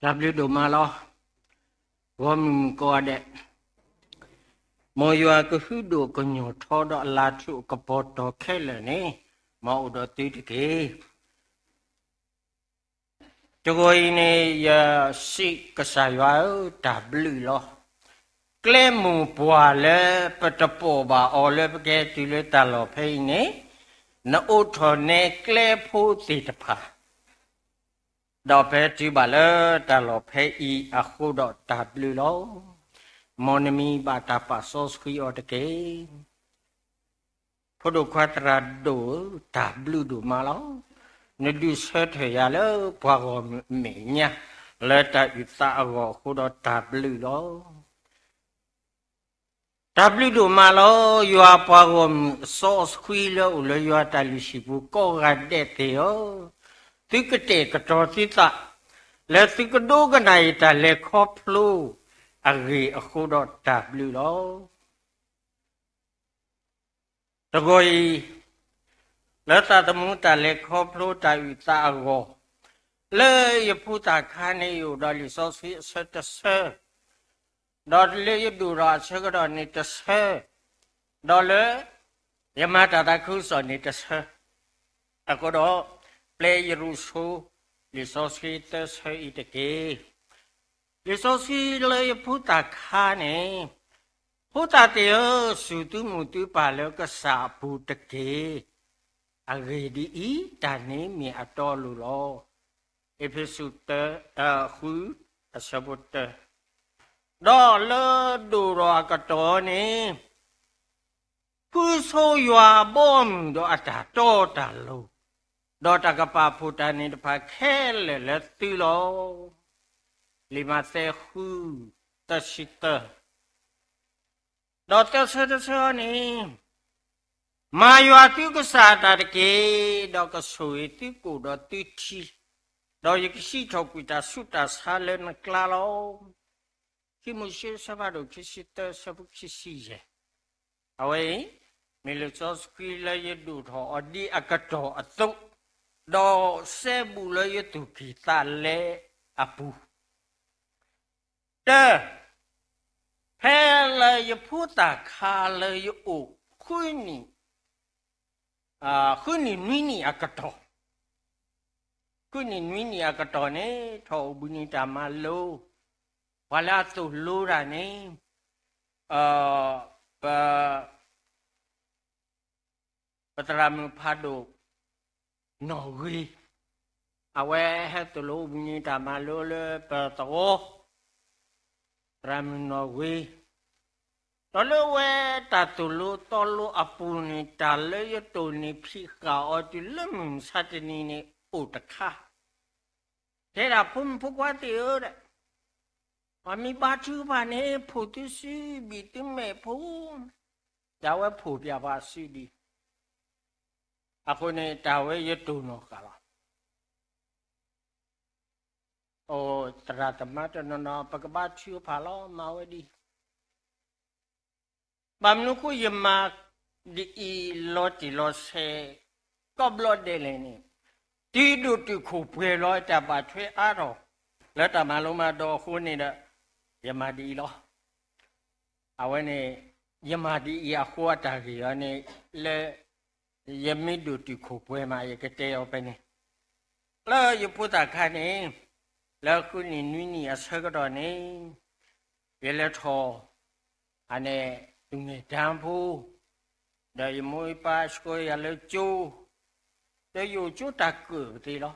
တၢ်ဘျုးဒိၣ်မးလီၤ. ဂီၢ်မုၢ်မုၣ်ကိးဂၤဒဲး, မ်ယွၤကဟုဒိၣ်ကညီၢ်ထီဒီးအလၤထူၣ်အကပီၤတီၤခဲလၢာ်န့ၣ်, မ်အအိၣ်ဒီးသုတက့ၢ်. တဂီၤအံၤန့ၣ် ယစံးကစၢ်ယွၤဧၢ, တၢ်ဘျုးလီၤ. ကျဲမိၢ်ပှၢ်လၢပတပိာ်ဘၣ်အီၤလၢပကဟဲတုၤလၢတၢ်လီၢ်ဖဲအံၤန့ၣ်, နအိးထီၣ်နဲကျဲဖိသ့ၣ်တဖၣ် ဒီးပဟဲတုၤဘၣ်လၢတၢ်လီၢ်ဖဲအံၤအဃိဒီးတၢ်ဘျုးလီၤ. မ်နမံၤဘၣ်တၢ်ပာ်စီဆှံအီၤတက့ၢ်. ဖိဒိၣ်ခွါသရၣ်ဒိၣ်ဧၢ, တၢ်ဘျုးဒိၣ်မးလီၤ. နဒုးဆၢထၢၣ်ယၤလၢပှၤဂီၢ်မုၢ်အမဲာ်ညါ လၢတၢ်အုၣ်သးအဂီၢ်အဃိဒီးတၢ်ဘျုးလီၤ. တၢ်ဘျုးဒိၣ်မးလီၤ. ယွၤပှၤဂီၢ်မုၢ်အစီအဆှံလၢအိၣ်လၢယွၤတၢ်လုၢ်ဟံၣ်ပူၤကိးဂၤဒဲးသ့ၣ်ဧၢ, သုကတဲာ်ကတီၤသုသး လၢသုကဒိကနၣ်အံၤတၢ်လဲၤခီဖျိအဂ့ၢ်အဃိဒီးတၢ်ဘျုးလီၤ. တဂီၤအံၤ, လၢသးသမူတၢ်လဲၤခီဖျိတၢ်အုၣ်သးအဂီၢ်, လၢယဖိသၣ်ခါန့ၣ်ယအိၣ်ဒီးလံာ်စီဆှံအဆၢတဆၢ, ဒီးလၢယဒိၣ်ထီၣ်အဆၢကတီၢ်န့ၣ်တဆၢ, ဒီးလၢယမၤတၢ်သးခုကစီၣ်န့ၣ်တဆၢ, အဃိဒီး ပျဲယရူးဆိ လံာ်စီဆှံသၢဆၢအံၤတက့ၢ်. လံာ်စီဆှံလၢယဖိသၣ်ခါန့ၣ်, ဖိသၣ်သ့ၣ်ဧၢ, စူၢ်သုမိၢ်သုပၢ်လၢကစၢ်အပူၤတက့ၢ်. အဂ့ၢ်ဒ်အံၤ, တၢ်န့ၣ်မ့ၢ်အတီအလိၤလီၤ. အ့းဖ့းစူး ဃု, အဆၢဖိတၢ, ဒီးလၢဒိၣ်ထီၣ်အကတီၢ်န့ၣ် ဃုဆိယွၤအဘီအမုၢ်ဒီးအတၢ်တီတၢ်လိၤ, ဒီးတၢ်ကပာ်ဖှိၣ်တၢ်န့ၣ်တဖၣ်ခဲလၢာ်လၢသုလီၤ. လံာ်မးသဲ ဃု, သၢဆံသၢ, ဒီးသၢဆၢတဆၢန့ၣ်, မၤယွၤသုကစၢ်တၢ်တက့ၢ်, ဒီးကဆိၣ်ဂ့ၤသုကိၣ်ဒီးသုထံ, ဒီးယကစံးထီၣ်ကွံာ်တၢ်ဆူးတၢ်ဆါလၢနကျါလီၤ. ခံမိၤၡ့ အဆၢဖးဒိၣ် ခံဆံသၢ, အဆၢဖိခံဆံယဲၢ်, အဝဲအံၤ မ့ၢ်လံာ်စီဆှံလၢယဒိၣ်ထီၣ်အီၤဒ်အကတီၢ်အသိး, ဒီးစဲဘူးလၢယသူၣ်ကံၢ်သးလဲအပူၤ, တၢ, ဖဲလၢယဖိသၣ်ခါလၢယအိၣ် ဃုနံၣ်, ဃုနံၣ်နွံနံၣ်အကတီၢ်, ဃုနံၣ်နွံနံၣ်အကတီၢ်န့ၣ် ထီၣ်အိၣ်ဘှံးနံၤတၢ်မၤလိ, ပှၤလၢအသိၣ်လိတၢ်န့ၣ်, ပ ပသရၣ်မုၣ်ဖးဒိၣ် နီၣ်ဂ့ၤ, အဝဲဟဲသိၣ်လိအိၣ်ဘှံးနံၤတၢ်မၤလိလၢပသဝီ, သရၣ်မုၣ်နီၣ်ဂ့ၤ, ဒီးလၢအဝဲတၢ်သိၣ်လိသီလိအပူၤန့ၣ် တၢ်လၢယတိၢ်န့ၢ်ဖံးဃာ်အီၤတုၤလၢမုၢ်မဆါတနံၤန့ၣ် အိၣ်တခါ, တဲဒၣ်ဖိမုၣ်ဖိခွါသ့ၣ်ဧၢ, ပှၤမ့ၢ်ဘါထုကဖၣ်န့ၣ် ဖှိၣ်သုစုဘံၣ်သုမဲာ်ဖိ, တၢ်ဝဲဖှိၣ်ပၠးပှၤစုဒံး, အဃိန့ၣ် တၢ်ဝဲယတိၢ်နီၣ်ဃာ်လီၤ. အိၣ်သရၣ်သမါတနီၤနီၤ ပကဘါထုကဖၣ်လီၤ မၤဝဲဒ်အံၤ, ဘၣ်မနုၤအဃိယမၤဒ်အံၤလီၤတံၢ်လီၤဆဲး ကိးဘျီဒဲးလဲၣ်န့ၣ်, တုၤဒိၣ်တုာ်ခိၣ်ပှဲၤလီၤ တၢ်ဘၣ်ထွဲအါထီၣ် လၢတၢ်မၤလိမၤဒိးအဃိန့ၣ်ဒီး ယမၤဒ်အံၤလီၤ. အဝဲန့ၣ် ယမၤဒ်အံၤအဃိအတၢ်ဂ့ၢ်အီၤန့ၣ် လၢ ယမ့ၢ်ဒိၣ်တုာ်ခိၣ်ပှဲၤမး ယကတဲအီၤဖဲန့ၣ်, လၢယဖိသၣ်ခါန့ၣ် လၢဃုနံၣ်နွံနံၣ်အဆၢကတီၢ်န့ၣ် ယလဲၤထီၣ် အန့ၣ် သူငယ်တန်းဖိ, ဒီးယမိၢ်ယပၢ်ဆှၢယၤလၢကၠိ, ဒီးယအိၣ်ကၠိတၢ်ကၢၣ်ပသ့လီၤ.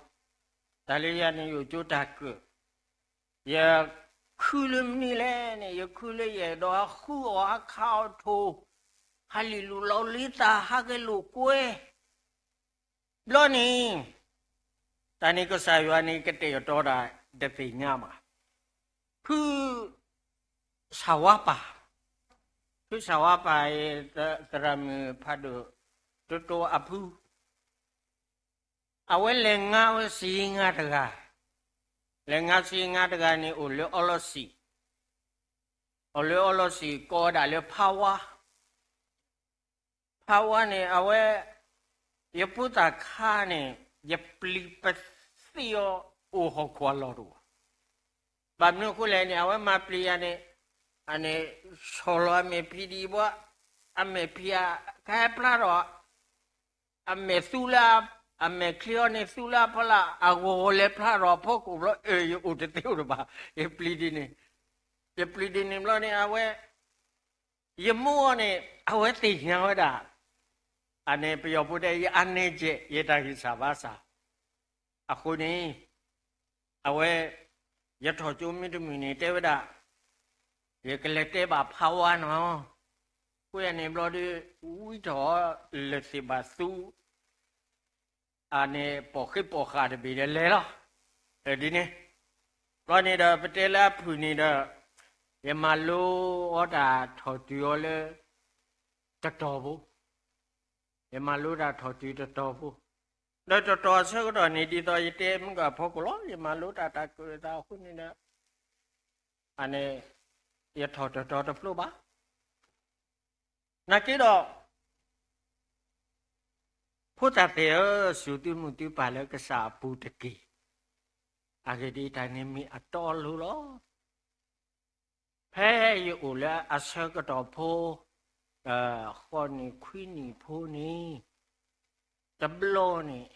တၢ်လၢယၤန့ၣ် ယအိၣ်ကၠိတၢ်ကၢၣ်, ယခုလၢမနုၤလဲၣ်န့ၣ် ယခုလၢယအဲၣ်ဒိးဟးဃုအီၣ်ဟးခးအီၣ်ထိၣ်, ဟးလံၣ်လူၤလီၤလံသး ဟးက့ၤလိာ်ကွဲ ဘျီန့ၣ် တၢ်န့ၣ်ကစၢ်ယွၤန့ၣ် ကတဲာ်ကတီၤတၢ်တသ့ၣ်ညါဘၣ်. ဖု ဆၣ်ဝါပၢ်, ဖုဆၣ်ဝါပၢ်အံၤ သရၣ်မုၣ်ဖးဒိၣ် တိတိအဖု, အဝဲလဲၤငါဝဲစ့ငါတဂၤ, လဲၤငါစ့ငါတဂၤန့ၣ် အိၣ်လၢအီလီၤစံာ်, အိၣ်လၢအီလီၤစံာ်ကိးဝဲဒၣ်လၢဖးဝါ ဖးဝါန့ၣ် အဝဲ ယဖိသၣ်ခါန့ၣ် ယပျံၤပသ့ၣ်အီၤ အိၣ်ဟီၣ်ခိၣ်အလီၢ်တအိၣ်ဘၣ်. ဘၣ်မနုၤအဃိလဲၣ်န့ၣ် အဝဲမၤပျံၤယၤန့ၣ်, အန့ၣ်, ဆီၣ်လီၤအမဲာ်ဖံးဒံးဘၣ်, အမဲာ်ဖံးအကဟဲဖျါထီၣ်, အမဲာ်သူလၢ, အမဲာ်ချံအီၤန့ၣ် သူလၢအဖီလာ် အဂီၤဂီၤလဲၤဖျါထီၣ်အဖီခိၣ်ဘျီ အၢ ယအိၣ်တသ့အိၣ်တဘၣ်, ယပျံၤဒ်န့ၣ်, ယပျံၤဒ်န့ၣ်ဘျီန့ၣ် အဝဲ ယမိၢ်အီၤန့ၣ် အဝဲသ့ၣ်ညါဝဲဒၣ်, အန့ၣ်ပယီၤဖိတဲ ယအါန့ကဲး ယတၢ်ဂံၢ်စၢ်ဘါစၢ်, အဃိန့ၣ်, အဝဲ, ယထီၣ်ကၠိမ့ၢ်တမုာ်န့ၣ် တဲဝဲဒၣ်, ယကလဲၤတဲဘၣ်ဖးဝါနီၤ, ဃိယၤန့ၣ်ဘျီဒီး, ဝံထီၣ်, လၢာ်သ့ၣ်ဘၣ်သူ အန့ၣ်ပိာ်ဃ့ပိာ်ဃာ်တဘ့ၣ်ဒီးလဲၤလီၤ, ဒ်န့ၣ်, ဘျီန့ၣ်ဒီး ပတဲလၢအဖုၣ်န့ၣ်ဒီး, ယမၤလိအီၤတၢ်ထီၣ်တုၤအီၤလၢ, တတီၤဖိ, ယမၤလိတၢ်ထီၣ်တုၤတတီၤဖိ, ဒီးတတီၤအဆၢကတီၢ်န့ၣ် ဒ်သိးယတဲမုၢ်ကဖီခိၣ်လီၤ ယမၤလိတၢ်တၢ်ကၢၣ်တၢ်အဃိန့ၣ်ဒီး, အန့ၣ်, ယထီၣ်တတီၤတဖျိဘၣ် နာ်က့ဒီး, ဖိသၣ်သ့ၣ်ဧၢ, စူၢ်သုမုၢ်သုပၢ်လၢကစၢ်အပူၤတက့ၢ်. အဂ့ၢ်ဒ်အံၤ, တၢ်န့ၣ်မ့ၢ်အတီအလိၤလီၤ. ဖဲယအိၣ်လၢအဆၢကတီၢ်ဖိ, ဃိးနံၣ်ခွံနံၣ်ဖိန့ၣ်, တဘျီန့ၣ်,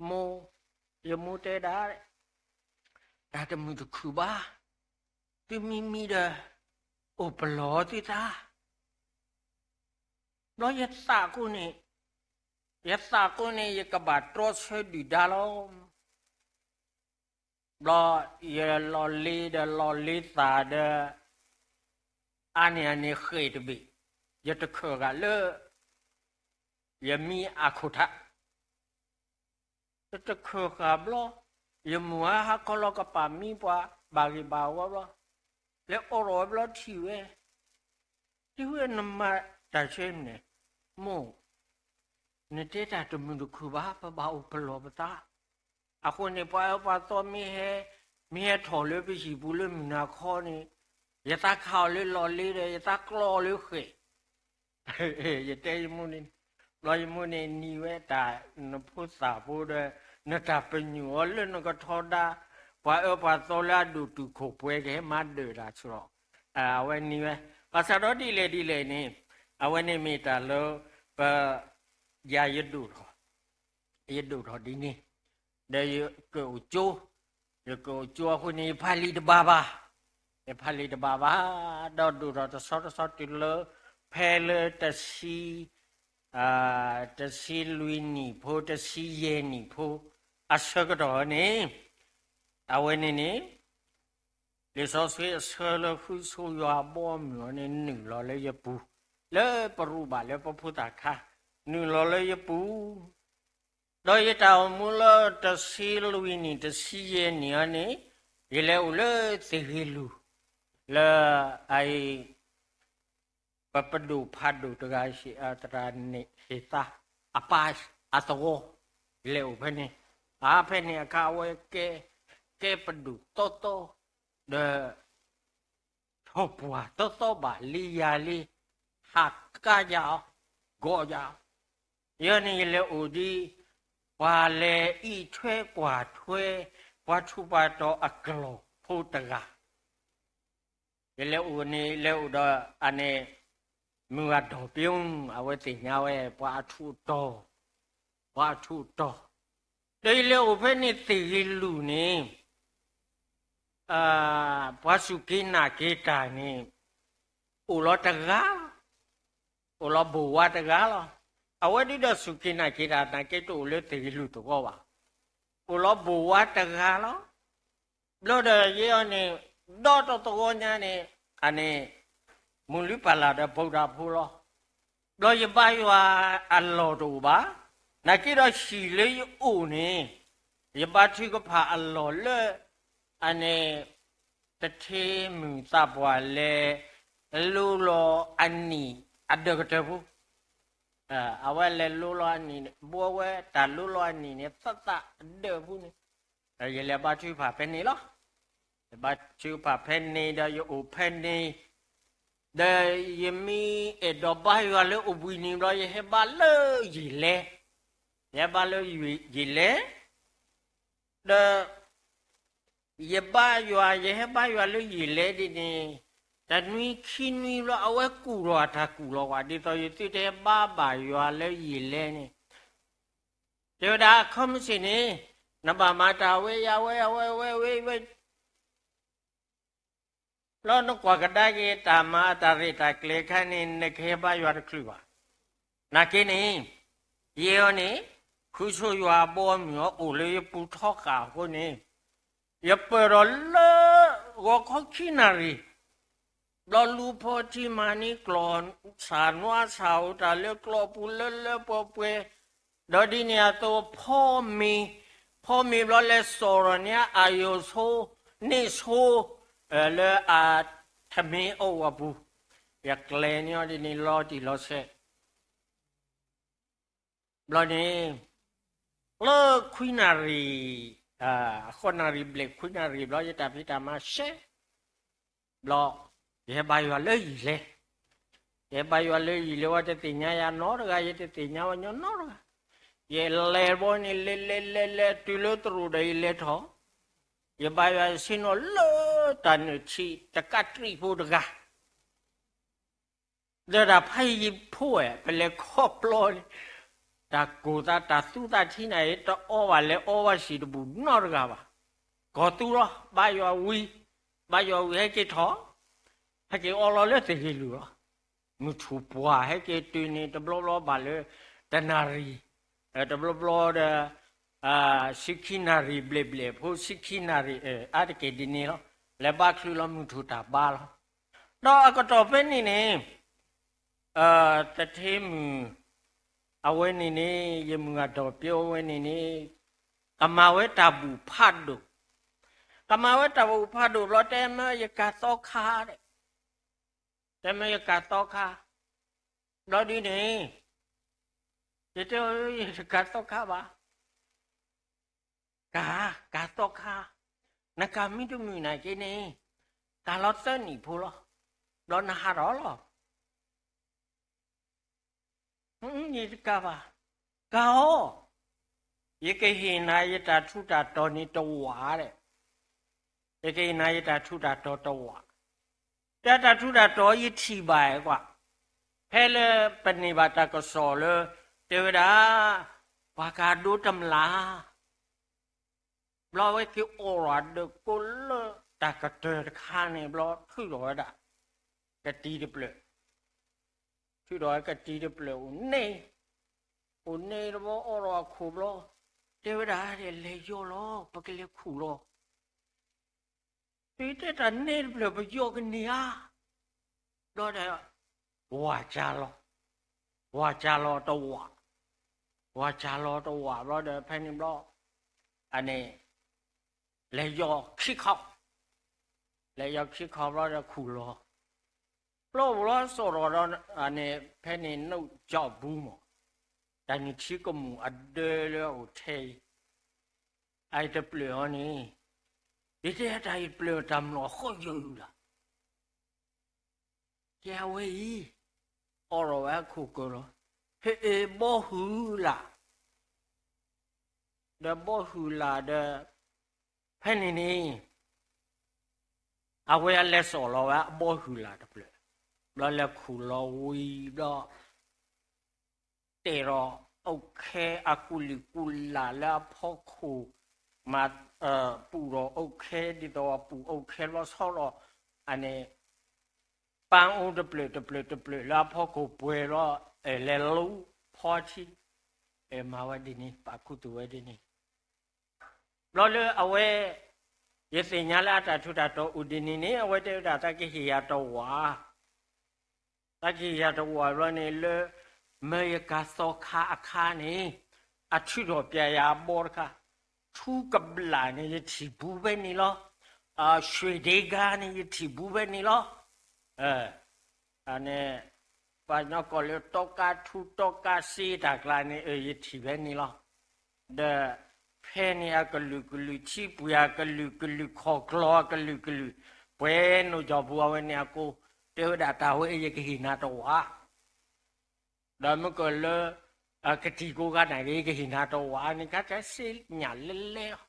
မိၢ်, ယမိၢ်တဲဒၣ်, တၢ်တမုာ်တခုၣ်ဘၣ်, သုမံမံဒီး, အိၣ်ပလီၢ်သုသး ဘျီယသးကိးန့ၣ်, ယသးကိးန့ၣ် ယကဘၣ်တြီဆၢဒုၣ်ဒါလီၤ. ဘျီယလီၤလ့ဒီးလီၤလ့သးဒီး, အါန့ၢ်အန့ၣ်ဃဲၣ်တဘ့ၣ်, ယတခၢၣ်ဃာ်လၢ ယမံအခိၣ်ထး တတခၢၣ်ဃာ်ဘျီ, ယမိၢ်ဧါဟးခီလီၤကပာ်မံပှၤဘၣ်ဂ့ၢ်ဘၣ်ဝီဘျီ, လဲၤအိးထီၣ်ဝဲဘျီထံၣ်ဝဲ, တုၤဝဲနမၤတၢ်ဆၢန့ၣ်, မိၢ်, နတဲတၢ်တမုာ်တခုၣ်ဘၣ် ပဘၣ်အိၣ်ပလီၢ်ပသး, အဃိန့ၣ် ပှၤအၢပှၤသီမ့ၢ်ဟဲ, မ့ၢ်ဟဲထီၣ်လၢပဟံၣ်ပူၤလၢမုၢ်နၤခီန့ၣ်, ယသးခးအီၤလၢလီၤလ့ဒီး ယသးကျီလၢဃဲၣ် ယတဲယမိၢ်န့ၣ်, ဘျီယမိၢ်န့ၣ်နံၤဝဲတၢ်, နဖိသၣ်ဖိဒီး, နတၢ်ပညိၣ်အီၤလၢနကထီဒါ, ပှၤအၢပှၤသီလၢအဒိၣ်တုာ်ခိၣ်ပှဲၤကဟဲမၤဒၢၣ်တၢ်ဆူၣ်လီၤ, အဝဲနံၤဝဲ, ဘၣ်ဆၣ်ဒီးဒ်လဲၣ်ဒ်လဲၣ်န့ၣ်, အဝဲန့ၣ်မ့ၢ်တၢ်လၢ, ပ, ယၤယဒိၣ်ထီၣ်, ယဒိၣ်ထီၣ်ဒ်န့ၣ်, ဒီးယကအိၣ်ကၠိ, ယကအိၣ်ကၠိအဃိန့ၣ် ယဖးလံာ်တဘၣ်ဘၣ်, ယဖးလံာ်တဘၣ်ဘၣ်, ဒီးဒိၣ်ထီၣ်တဆီတဆီတုၤလၢ, ဖဲလၢတဆံ, တဆံလွံၢ်နံၣ်ဖိ တဆံယဲၢ်နံၣ်ဖိ, အဆၢကတီၢ်န့ၣ်, အဝဲန့ၣ်န့ၣ်, လံာ်စီဆှံအဆၢလၢဃုဆိယွၤအဘီအမုၢ်အီၤန့ၣ် နုာ်လီၤလၢယပူၤ, လၢပရူးဘၣ်လၢပဖိသၣ်ခါ, နုာ်လီၤလၢယပူၤ ဒီးယတၢ်အိၣ်မူလၢတဆံလွံၢ်နံၣ် တဆံယဲၢ်နံၣ်အံၤန့ၣ်, ယလဲၤအိၣ်လၢသ့ၣ်ဂ့ၤလူၢ်, လၢ, အအံၤ, ပပဒိၣ်ဖးဒိၣ်တဂၤ, သရၣ်န့ၣ်ဟ့ၣ်သါ, အပၢ်အသဝီ, ယလဲၤအိၣ်ဖဲန့ၣ်, အဖဲန့ၣ်အခါအဝဲကဲ, ကဲပဒိၣ်သီသီ, ဒီး ထီၣ်ပှၢ်သီသီဘၣ်လံယၤလံ, ဟးကါယၤအီၤ, ဂီၤယၤအီၤ, ယဲန့ၣ်ယလဲၤအိၣ်ဒ်, ပှၤလဲၤအံးထွဲကွၢ်ထွဲ, ပှၤထူးပှၤတီၤအကျီၢ်ဖိတဂၤ, ယလဲၤအိၣ်န့ၣ် လဲၤအိၣ်ဒီးအန့ၣ်, မုၢ်ဂၤဒီၢ်ပ့, အဝဲသ့ၣ်ညါဝဲပှၤအထူးအတီၤ, ပှၤအထူးအတီၤ, ဒီးယလဲၤအိၣ်ဖဲန့ၣ်သ့ၣ်ဂ့ၤလူၢ်န့ၣ် ပှၤစူၢ်က့ၤနာ်က့ၤတၢ်န့ၣ်, အိၣ်လီၤတဂၤ, အိၣ်လီၤဘိၣ်ဝါတဂၤလီၤ. အဝဲဒ်ဒီးစူၢ်က့ၤနာ်က့ၤတၢ် နာ်က့တအိၣ်လၢသ့ၣ်ဂ့ၤလူၢ်သဝီဘၣ်. အိၣ်လီၤဘိၣ်ဝါတဂၤလီၤ. ဘျီဒီးယဲအီၤန့ၣ်, ဒီတသဝီညါန့ၣ်, အန့ၣ်, မုၢ်လုၢ်ပၢ်လၢ်ဒီးဗုဒ္ဓဘုလီၤ. ဘျီယဘါယွၤအလီၢ်တအိၣ်ဘၣ်. နာ်က့ဒီးဟံၣ်လၢယအိၣ်န့ၣ်, ယဘါထုကဖၣ်အလီၢ်လၢ, အန့ၣ်, တထ့မုၢ်သးပှၢ်လဲၤလိလီၤအနံၣ်အဒၢးကတၢၢ်ဖိ, အဝဲလဲၤလိလီၤအနံၣ်, ဘှီဝဲတၢ်လိလီၤအနံၣ်န့ၣ် သးသးအဒၢးဖိန့ၣ်, ယလဲၤဘါထုကဖၣ်ဖဲန့ၣ်လီၤ. ယဘါထုကဖၣ်ဖဲန့ၣ်ဒီးယအိၣ်ဖဲန့ၣ်, ဒီးယမ့ၢ်အဲၣ်ဒိးဘါယွၤလၢအိၣ်ဘှံးနံၤဘျီ ယဟဲဘါလၢယံာ်လဲၤ, ယဟဲဘါလၢယံာ်လဲၤ, ဒီး ယဘါယွၤ ယဟဲဘါယွၤလၢယံာ်လဲၢ်ဒ်န့ၣ်, တနွံခံနွံဘျီ အဝဲကူၣ်ထီၣ်အတၢ်ကူၣ်လီၤကွၢ်, ဒ်သိးယသုတဟဲဘါဘၣ်ယွၤလၢယံာ်လဲၢ်န့ၣ်, တဲဝဲဒၣ် ခီမ့ၢ်စ့ၢ်န့ၣ် နဘၣ်မၤတၢ်ဝဲယၤဝဲ အဝဲဝဲဝဲဝဲ လီၤနကွၢ်ကဒါက့ၤတၢ်မၤအတၢ်ရဲၣ်တၢ်ကျဲၤအခါန့ၣ် နကဟဲဘါယွၤတချုးဘၣ်. နာ်က့န့ၣ်, ယဲအံၤန့ၣ်, ဃုဆိယွၤအဘီအမုၢ်အအိၣ်လၢယပူၤထီဃာ်အဃိန့ၣ်, ယပၢၢ်ထီၣ်လၢ ဂီၤခီခံနၣ်ရံၣ် ဘျီလူၤဖီထံမၤန့ၢ်ကျီၢ် ဆၣ်နွါဆၣ်အိၣ်တၢ်လၢကျီၢ်ပူၤလၢလၢပှဲၤပှဲၤ, ဒီးဒ်န့ၣ်အသိး ဖီမ့ၤ, ဖီမ့ၤဘျီလဲၤစိာ်ထီၣ်န့ၢ်အယိာ်ဆိ, န့ၢ်ဆိ, လၢအထမ့ၢ်အအိၣ်အပူၤ, ယကျဲၤန့ၢ်အီၤဒ်န့ၣ်လီၤတံၢ်လီၤဆဲး ဘျီန့ၣ်, လၢခွံနၣ်ရံၣ်, အဃိနၣ်ရံၣ်ဘျဲၣ်ခွံနၣ်ရံၣ်ဘျီ ယတၢ်ဖံးတၢ်မၤရှဲ, ဘျီ, ယဟဲဘါယွၤလၢယံာ်လဲၢ်, ယဟဲဘါယွၤလၢယံာ်လဲၢ်ဝဲ တသ့ၣ်ညါယၤနီတဂၤ ယတသ့ၣ်ညါဝဲညီနီတဂၤ, ယလဲၤဘီန့ၣ် လဲၤလဲၤလဲၤလဲၤတုၤလၢတရူးဒီးယလဲၤထီၣ်, ယဘါယွၤယဆ့ၣ်နီၤလၢတၢ်နုၢ်ထံတကးတရံးဖိတဂၤ ဒီးတၢ်ဖးယံၤဖိဝဲ ပလဲၤခီပျီန့ၣ်, တၢ်ကိၢ်သးတၢ်သူသးထံနၤအံၤ တအီဘၣ်လဲၤအီဘၣ်စံာ်တဘူၣ်နီတဂၤဘၣ်. ကီၢ်သူလီၤ ဘါယွၤဝံၤ, ဘါယွၤဝံၤဟဲက့ၤထီၣ်, ဟဲက့ၤအီလီၤလၢသဟ့ၣ်လုၢ်လီၤ. မုၢ်ထူၣ်ပှၢ်ဟဲက့ၤတုၤန့ၣ် တဘျီဘျီဘၣ်လၢ တနၣ်ရံၣ်, တဘျီဘျီဒီး ဆံခံနၣ်ရံၣ်ဘျဲၣ်ဘျဲၣ်ဖိ ဆံခံနၣ်ရံၣ် အါတက့ၢ်ဒ်န့ၣ်လီၤ. လဲၤဘါချုးလီၤ မုၢ်ထူၣ်တၢ်ဘါလီၤ. ဒီးအကတီၢ်ဖဲန့ၣ်န့ၣ်, သထ့မုၣ်, အဝဲန့ၣ်န့ၣ် ယမုၢ်ဂၤဒီးပၠိဝဲန့ၣ်န့ၣ်, ကမၤဝဲတၢ်ဘူၣ်ဖးဒိၣ်, ကမၤဝဲတၢ်ဘူၣ်ဖးဒိၣ်ဘျီ တဲမၢယကၤသီခါဒီး, တဲမၢယကၤသီခါ, ဘျီဒ်န့ၣ်, ယတဲ ယတကၤသီခါဘၣ် ကၤ, ကၤသီခါ, နကၤမံတမုာ်နာ်က့န့ၣ်, ကၤလီၤသၢနံၣ်ဖိလီၤ, ဘျီနဟးထီၣ်လီၤ. ယတကၤဘၣ်, ကၤအီၤ, ယကဟ့ၣ်နၤယတၢ်ထူးတၢ်တီၤန့ၣ်တဝာ်ဒီး, ယကဟ့ၣ်နၤယတၢ်ထူးတၢ်တီၤတဝာ်, တၢ်တၢ်ထူးတၢ်တီၤယထံၣ်ဘၣ်ကွၢ်, ဖဲလၢပန့ၢ်ဘၣ်တၢ်ကစီၣ်လၢ တဲဝဲဒၣ် ပှၤကဒိတမျၢ် ဘျီဝဲက့ၤအိးထီၣ်ဒီးကိးလၢတၢ်ကတၢၢ်တခါန့ၣ် ဘျီထုးထီၣ်ဝဲဒၣ် ကတံၤတဖျၢၣ်, ထုးထီၣ်ဝဲကတံၤတဖျၢၣ်အိၣ်န့ၣ်, အိၣ်န့ၣ်တဘျီအိးထီၣ်အခိၣ်ဘျီ, တဲဝဲဒၣ် လဲၤယီၤလီၤ ပကလဲၤခူၣ်လီၤ. တုၤတဲတၢ်န့ၣ်တဖျၢၣ်ပယီၤကန့ၢ်ဧါ, ဘျီဒီး ဝၤကၢ်လီၤ, ဝၤကၢ်လီၤတဝာ်, ဝၤကၢ်လီၤတဝာ်ဘျီဒီး ဖဲန့ၣ်ဘျီ, အန့ၣ်, လဲၤယီၤခံခီ, လဲၤယီၤခံခီဘျီဒီးခူၣ်လီၤ, ဘျီဘျီစိာ်ထီၣ်ဒီး အန့ၣ် ဖဲန့ၣ်နုာ်ကၠီၣ်ဘူမး, တၢ်နုၢ်ထံကမူၣ်အဒၢလၢအအိၣ်ထဲအံၤ အတဖျၢၣ်အီၤန့ၣ်, ယတဲတၢ်အံၤတဖျၢၣ်တၢ်မျိာ်ဃီယုာ်လၢ်, ကဲအဝဲအံၤ, အိးထီၣ်ဝဲအခိၣ်ကၢၢ်လီၤ, ဟဲအ့ၣ်ဘီဟုၣ်လၢ်, ဒီးဘီဟုၣ်လၢ်ဒီး, ဖဲန့ၣ်န့ၣ် အဝဲအလဲၤစိာ်လီၤဝဲအဘီဟုၣ်လၢ်တဖျၢၣ်, ဘျီလဲၤခူၣ်လီၤဝံၤဘျီ, တဲထီၣ်အုတ်ခဲအကူၣ်လုၢ်ကူၣ်လၢ်လၢအဖီခိၣ်, မၤ, ပူၣ်ထီၣ်အုတ်ခဲဒ်သိးပူၣ်အုတ်ခဲဘျီဆီဒီး, အန့ၣ်, ပၢ်အိၣ်တဖျၢၣ်တဖျၢၣ်တဖျၢၣ်လၢအဖီခိၣ်ပှဲၤလီၤ, လဲၤလူၤဖီထံ, မၤဝဲဒ်န့ၣ် ပာ်ခူသူၣ်ဝဲဒ်န့ၣ် ဘျီလၢအဝဲ, ယသ့ၣ်ညါလၢအတၢ်ထူးတၢ်တီၤအိၣ်ဒ်န့ၣ်န့ၣ် အဝဲတဲဝဲဒၣ်သးကဟ့ၣ်ယၤတဝာ်, သးကဟ့ၣ်ယၤတဝာ်ဘျီန့ၣ်လၢ, မၢယကၤသီခါအခါန့ၣ်, အထုးထီၣ်ပျဲယၤအဘီတခါ, ထူကဘျၣ်န့ၣ် ယထံၣ်ဘူးဖဲန့ၣ်လီၤ, ရွှေဒင်္ဂါန့ၣ် ယထံၣ်ဘူးဖဲန့ၣ်လီၤ, န့ၣ်, ပှၤကညီကိးလၢတီကါထူတီကါစ့တၢ်ကျါန့ၣ် ယထံၣ်ဖဲန့ၣ်လီၤ. ဒီးဖဲန့ၣ်အကလုာ်ကလုာ် ထံပှ့ၤအကလုာ်ကလုာ် ခီၣ်ကျီအကလုာ်ကလုာ်, ပှဲၤနိၣ်ကၠီၣ်ပူၤအဝဲန့ၣ်အကိ, တဲဝဲဒၣ်တၢ်ဝဲယကဟ့ၣ်နၤတဝာ်, ဒီးမ့ၢ်ကလၢ, ကတံၤကိးဂၤန့ၣ် ယကဟ့ၣ်နၤတဝာ်န့ၣ် ကစ့ညၣ်လဲလဲလီၤ.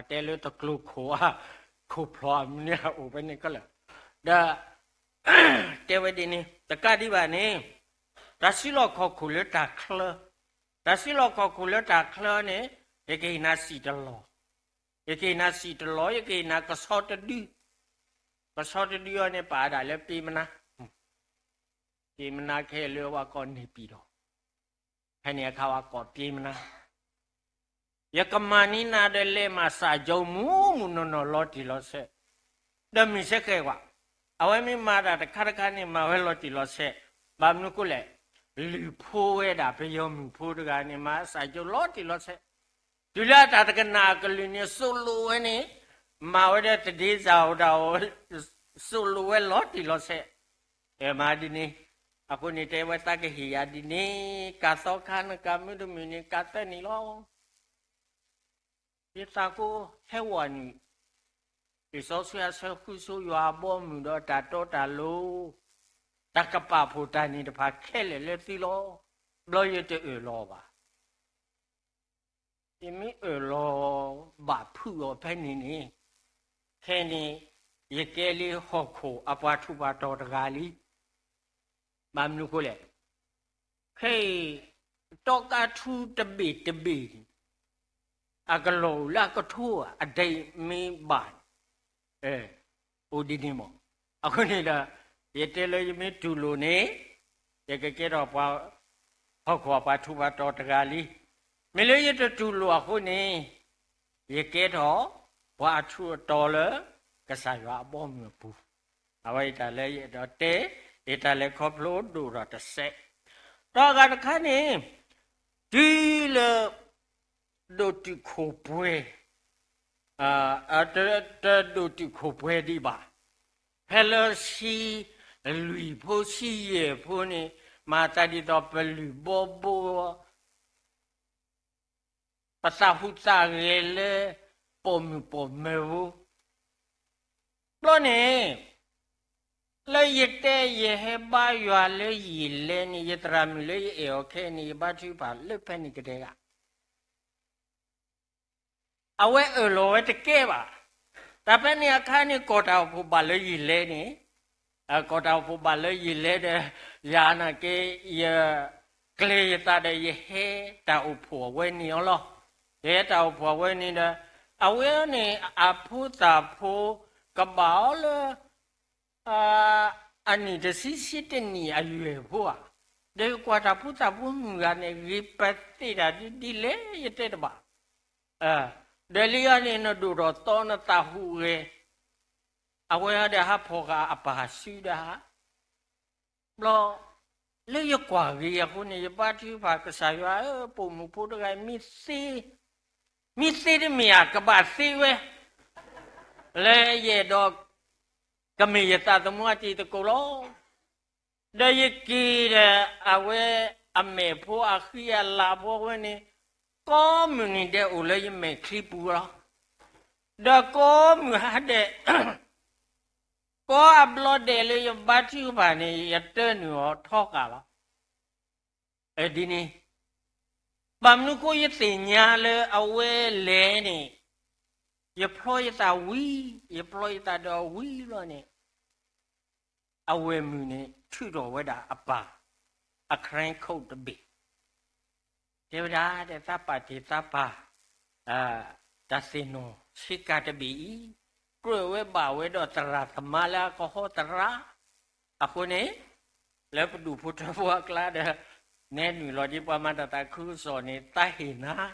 တဲလၢတကျိၤခိၣ်ဧါ, ခိၣ်ဖျီၣ်အမနုၤန့ၣ်အိၣ်ဖဲန့ၣ်ခဲလၢာ်, ဒီး တဲဝဲဒ်န့ၣ် တကးဒံးဘၣ်န့ၣ် တၢ်စုလီၢ်ခီၣ်ခိၣ်လၢတၢ်ချၢ, တၢ်စုလီၢ်ခီၣ်ခိၣ်လၢတၢ်ချၢန့ၣ် ယကဟ့ၣ်နၤစံၣ်တလီၢ်, ယကဟ့ၣ်နၤစံၣ်တလီၢ်, ယကဟ့ၣ်နၤကဆီတဒု, ကဆီတဒုအံၤန့ၣ် ပာ်ဒၣ်လၢပျ့ၤမနါ, ပျ့ၤမနါခဲလၢာ်ဝဲကိးန့ၣ်ပံၤဒီး ဖဲန့ၣ်အခါဝဲကိးပျ့ၤမနါ, ယကမၤန့ၢ်နၤဒီးလဲၤမၤစၢ်ကၠိမုၢ်မုၢ်နီၢ်နီၢ်လီၤတံၢ်လီၤဆဲး, ဒီးမုၢ်ဆဲးဃဲၤကွၢ်, အဝဲမ့ၢ်မၤတၢ်တခါတခါန့ၣ် မၤဝဲလီၤတံၢ်လီၤဆဲး, ဘၣ်မနုၤဃိလဲၣ်, လုၢ်ဖိဝဲဒၣ်ပယီၤမုၣ်ဖိတဂၤန့ၣ် မၤစၢ်ကၠိလီၤတံၢ်လီၤဆဲး, တုၤလၢအတၢ်တကနၣ်အကလုၢ်န့ၣ် စိၤလိာ်ဝဲန့ၣ်, မၤဝဲဒီးတဒ့စၢ်အိၣ်တၢ်အိၣ်, စိၤလိာ်ဝဲလီၤတံၢ်လီၤဆဲး, မၤဒ်န့ၣ်, အဃိန့ၣ်တဲဝဲသးကဟ့ၣ်ယၤဒ်န့ၣ်, ကၤသီခါနကၤမုၢ်တမုၢ်န့ၣ် ကၤသၢနံၣ်လီၤ. ယသးကိးဟဲဝဲနုာ်, လံာ်စီဆှံအဆၢဃုဆိယွၤအဘီအမုၢ်ဒီးတၢ်တီတၢ်လိၤ, တၢ်ကပာ်ဖှိၣ်တၢ်န့ၣ်တဖၣ်ခဲလၢာ်လၢသုလီၤ. ဘျီယတအၢၣ်လီၤဘၣ်. ယမ့ၢ်အၢၣ်လီၤဘၣ်ဖုးအီၤဖဲန့ၣ်န့ၣ်, ခဲန့ၣ် ယကဲလံဟီၣ်ခိၣ်အပှၤထူးပှၤတီၤတဂၤလံ. ဘၣ်မနုၤဃိလဲၣ်, ခဲအံၤ တီကါထူတဘ့ၣ်တဘ့ၣ်န့ၣ် အကလီၤအိၣ်လၢအကထိဧါ, အဒဲမ့ၢ်ဘၣ်န့ၣ်, အိၣ်ဒ်န့ၣ်မး. အဃိန့ၣ်ဒီး ယတဲလၢယမ့ၢ်တူၢ်လိာ်န့ၣ်, ယကကဲထီၣ်ပှၤ ဟီၣ်ခိၣ်အပှၤထူးပှၤတီၤတဂၤလံ. မ့ၢ်လၢယတတူၢ်လိာ်အဃိန့ၣ်, ယကဲထီၣ်ပှၤအထူးအတီၤလၢ ကစၢ်ယွၤအဘီအမုၢ်အပူၤ, အဝဲအံၤတၢ်လၢယအဲၣ်ဒိးတဲ, ယတၢ်လဲၤခီဖျိဒိၣ်ဒီးတစဲး, ဒီးအဂၤတခါန့ၣ်, တုၤလၢ ဒိၣ်တုာ်ခိၣ်ပှဲၤ, တဒိၣ်တုာ်ခိၣ်ပှဲၤဒံးဘၣ်. ဖဲလၢဆံလွံၢ်ဖိဆံယဲၢ်ဖိန့ၣ်, မၤသးဒ်သိးပလုၢ်ဘီဘိ ပသးဟူးသးဂဲၤလၢ ပိာ်မုၣ်ပိာ်မၢၤဖိ, ဘျီန့ၣ် လၢယတဲယဟဲဘါယွၤလၢယံာ်လဲၣ်န့ၣ် ယသရၣ်မုၣ်လၢယအဲၣ်အီၤခဲအံၤန့ၣ် ယဘါထုကဖၣ်လၢဖဲန့ၣ်ကတဲဂၤ အဝဲအၢၣ်လီၤဝဲတကဲဘၣ်. တၢ်ဖဲန့ၣ်အခါန့ၣ် ကိးတၢ်အိၣ်ဖှိၣ်ဘၣ်လၢယံာ်လဲၣ်န့ၣ်, ကိးတၢ်အိၣ်ဖှိၣ်ဘၣ်လၢယံာ်လဲၣ်ဒီး ယၤနာ်က့ ယကျဲၤယသးဒီးယဟဲတၢ်အိၣ်ဖှိၣ်အဝဲန့ၣ်အီၤလီၤ. ယဟဲတၢ်အိၣ်ဖှိၣ်အဝဲန့ၣ်ဒီး အဝဲန့ၣ်အဖိသၣ်ဖိ ကဘၣ်အီၤလၢ အနံၣ်တဆံဆံတနံၣ်အယွဲၢ်ဖိဧါ, ဒီးယကွၢ်တၢ်ဖိသၣ်ဖိမုၣ်ဂၤန့ၣ် ဂ့ၤပသ့ၣ်တၢ်ဒ်ဒ်လဲၣ်ယတဲတဘၣ်. ဒီးလံအီၤန့ၣ် နဒိၣ်ထီၣ်သီနသးဟူးဂဲၤ, အဝဲဒီးဟးဖီၣ်ဃာ်အပၢ်စုဒီး ဘျီ လၢယကွၢ်ဂ့ၤအဃိန့ၣ် ယဘါထုကဖၣ်ကစၢ်ယွၤဧၢ, ပိာ်မုၣ်ဖိတဂၤအံၤ မ့ၢ်သ့တမ့ၢ်ဧါ, ကဘၣ်သ့ဝဲ လၢယအဲၣ်ဒိး ကမ့ၢ်ယသးသမူအတံၤသကိးလီၤ. ဒီးယက့ၤဒီးအဝဲအမဲာ်ဖိအဃံအလၤဖိဝဲန့ၣ် ကိးမုၢ်နံၤဒဲးအိၣ်လၢယမဲာ်ချံပူၤလီၤ. ဒီးကိးမုၢ်ဟါဒဲး ကိးအဘျီဒဲးလၢယဘါထုကဖၣ်န့ၣ် ယတၢနုာ်အီၤထီဃာ်လီၤ. ဒ်န့ၣ် ဘၣ်မနုၤဃိယသ့ၣ်ညါလၢအဝဲလဲၤန့ၣ် ယဖျီယသးဝံၤ, ယဖျီယသးဒီးဝံၤလီၤန့ၣ် အဝဲၢ်မုၣ်န့ၣ် ထုးထီၣ်ဝဲဒၣ်အပၢ် အ credit card တဘ့ၣ်, တဲဝဲဒၣ်ဒီးသးပာ်တ့ၢ်သးပၢ် တၢ်သ့ၣ်နီၣ်ဆ့ကၤတဘ့ၣ်အံၤ ကြၢးဝဲဘၣ်ဝဲဒီးသရၣ်သမါလၢအကဟီသရၣ်, အဃိန့ၣ် လၢပဒူၣ်ဖိထၢဖိအကျါဒီး နဲနုာ်လီၤဒ်ပှၤမၤတၢ်သးခုကစီၣ်န့ၣ် သးဟ့ၣ်နၤ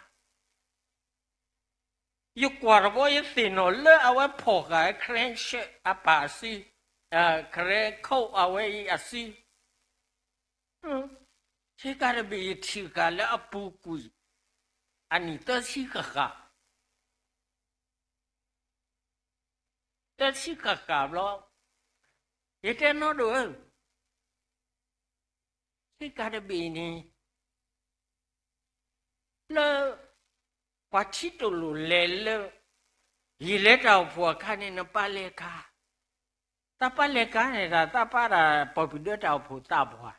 ယကွၢ်တဘျီယသ့ၣ်နီၣ်လၢအဝဲဖီၣ်ဃာ် credit card အပၢ်အစု, credit card အဝဲအံၤအစု, ဆ့ကၤတဘ့ၣ်ယထံၣ်ဃာ်လၢအပူၤကွံာ် အနံၣ်သၢဆံဃၣ်ဃၣ်, သၢဆံဃၣ်ဃၣ်ဘျီ, ယတဲနီၢ်ဒိၣ်ဧၢ, ဆ့ကၤတဘ့ၣ်န့ၣ် လၢ ပှၤထံတလိာ်လဲၤလၢ ယံာ်လဲၢ်တၢ်အိၣ်ဖှိၣ်အခါန့ၣ် နပၢ်လဲၤကၤ, တၢ်ပၢ်လဲၤကၤန့ၣ် တၢ်သးပၢ်တၢ် ပီၣ်ပူၤဒၢတၢ်အိၣ်ဖှိၣ်သးပှၢ်,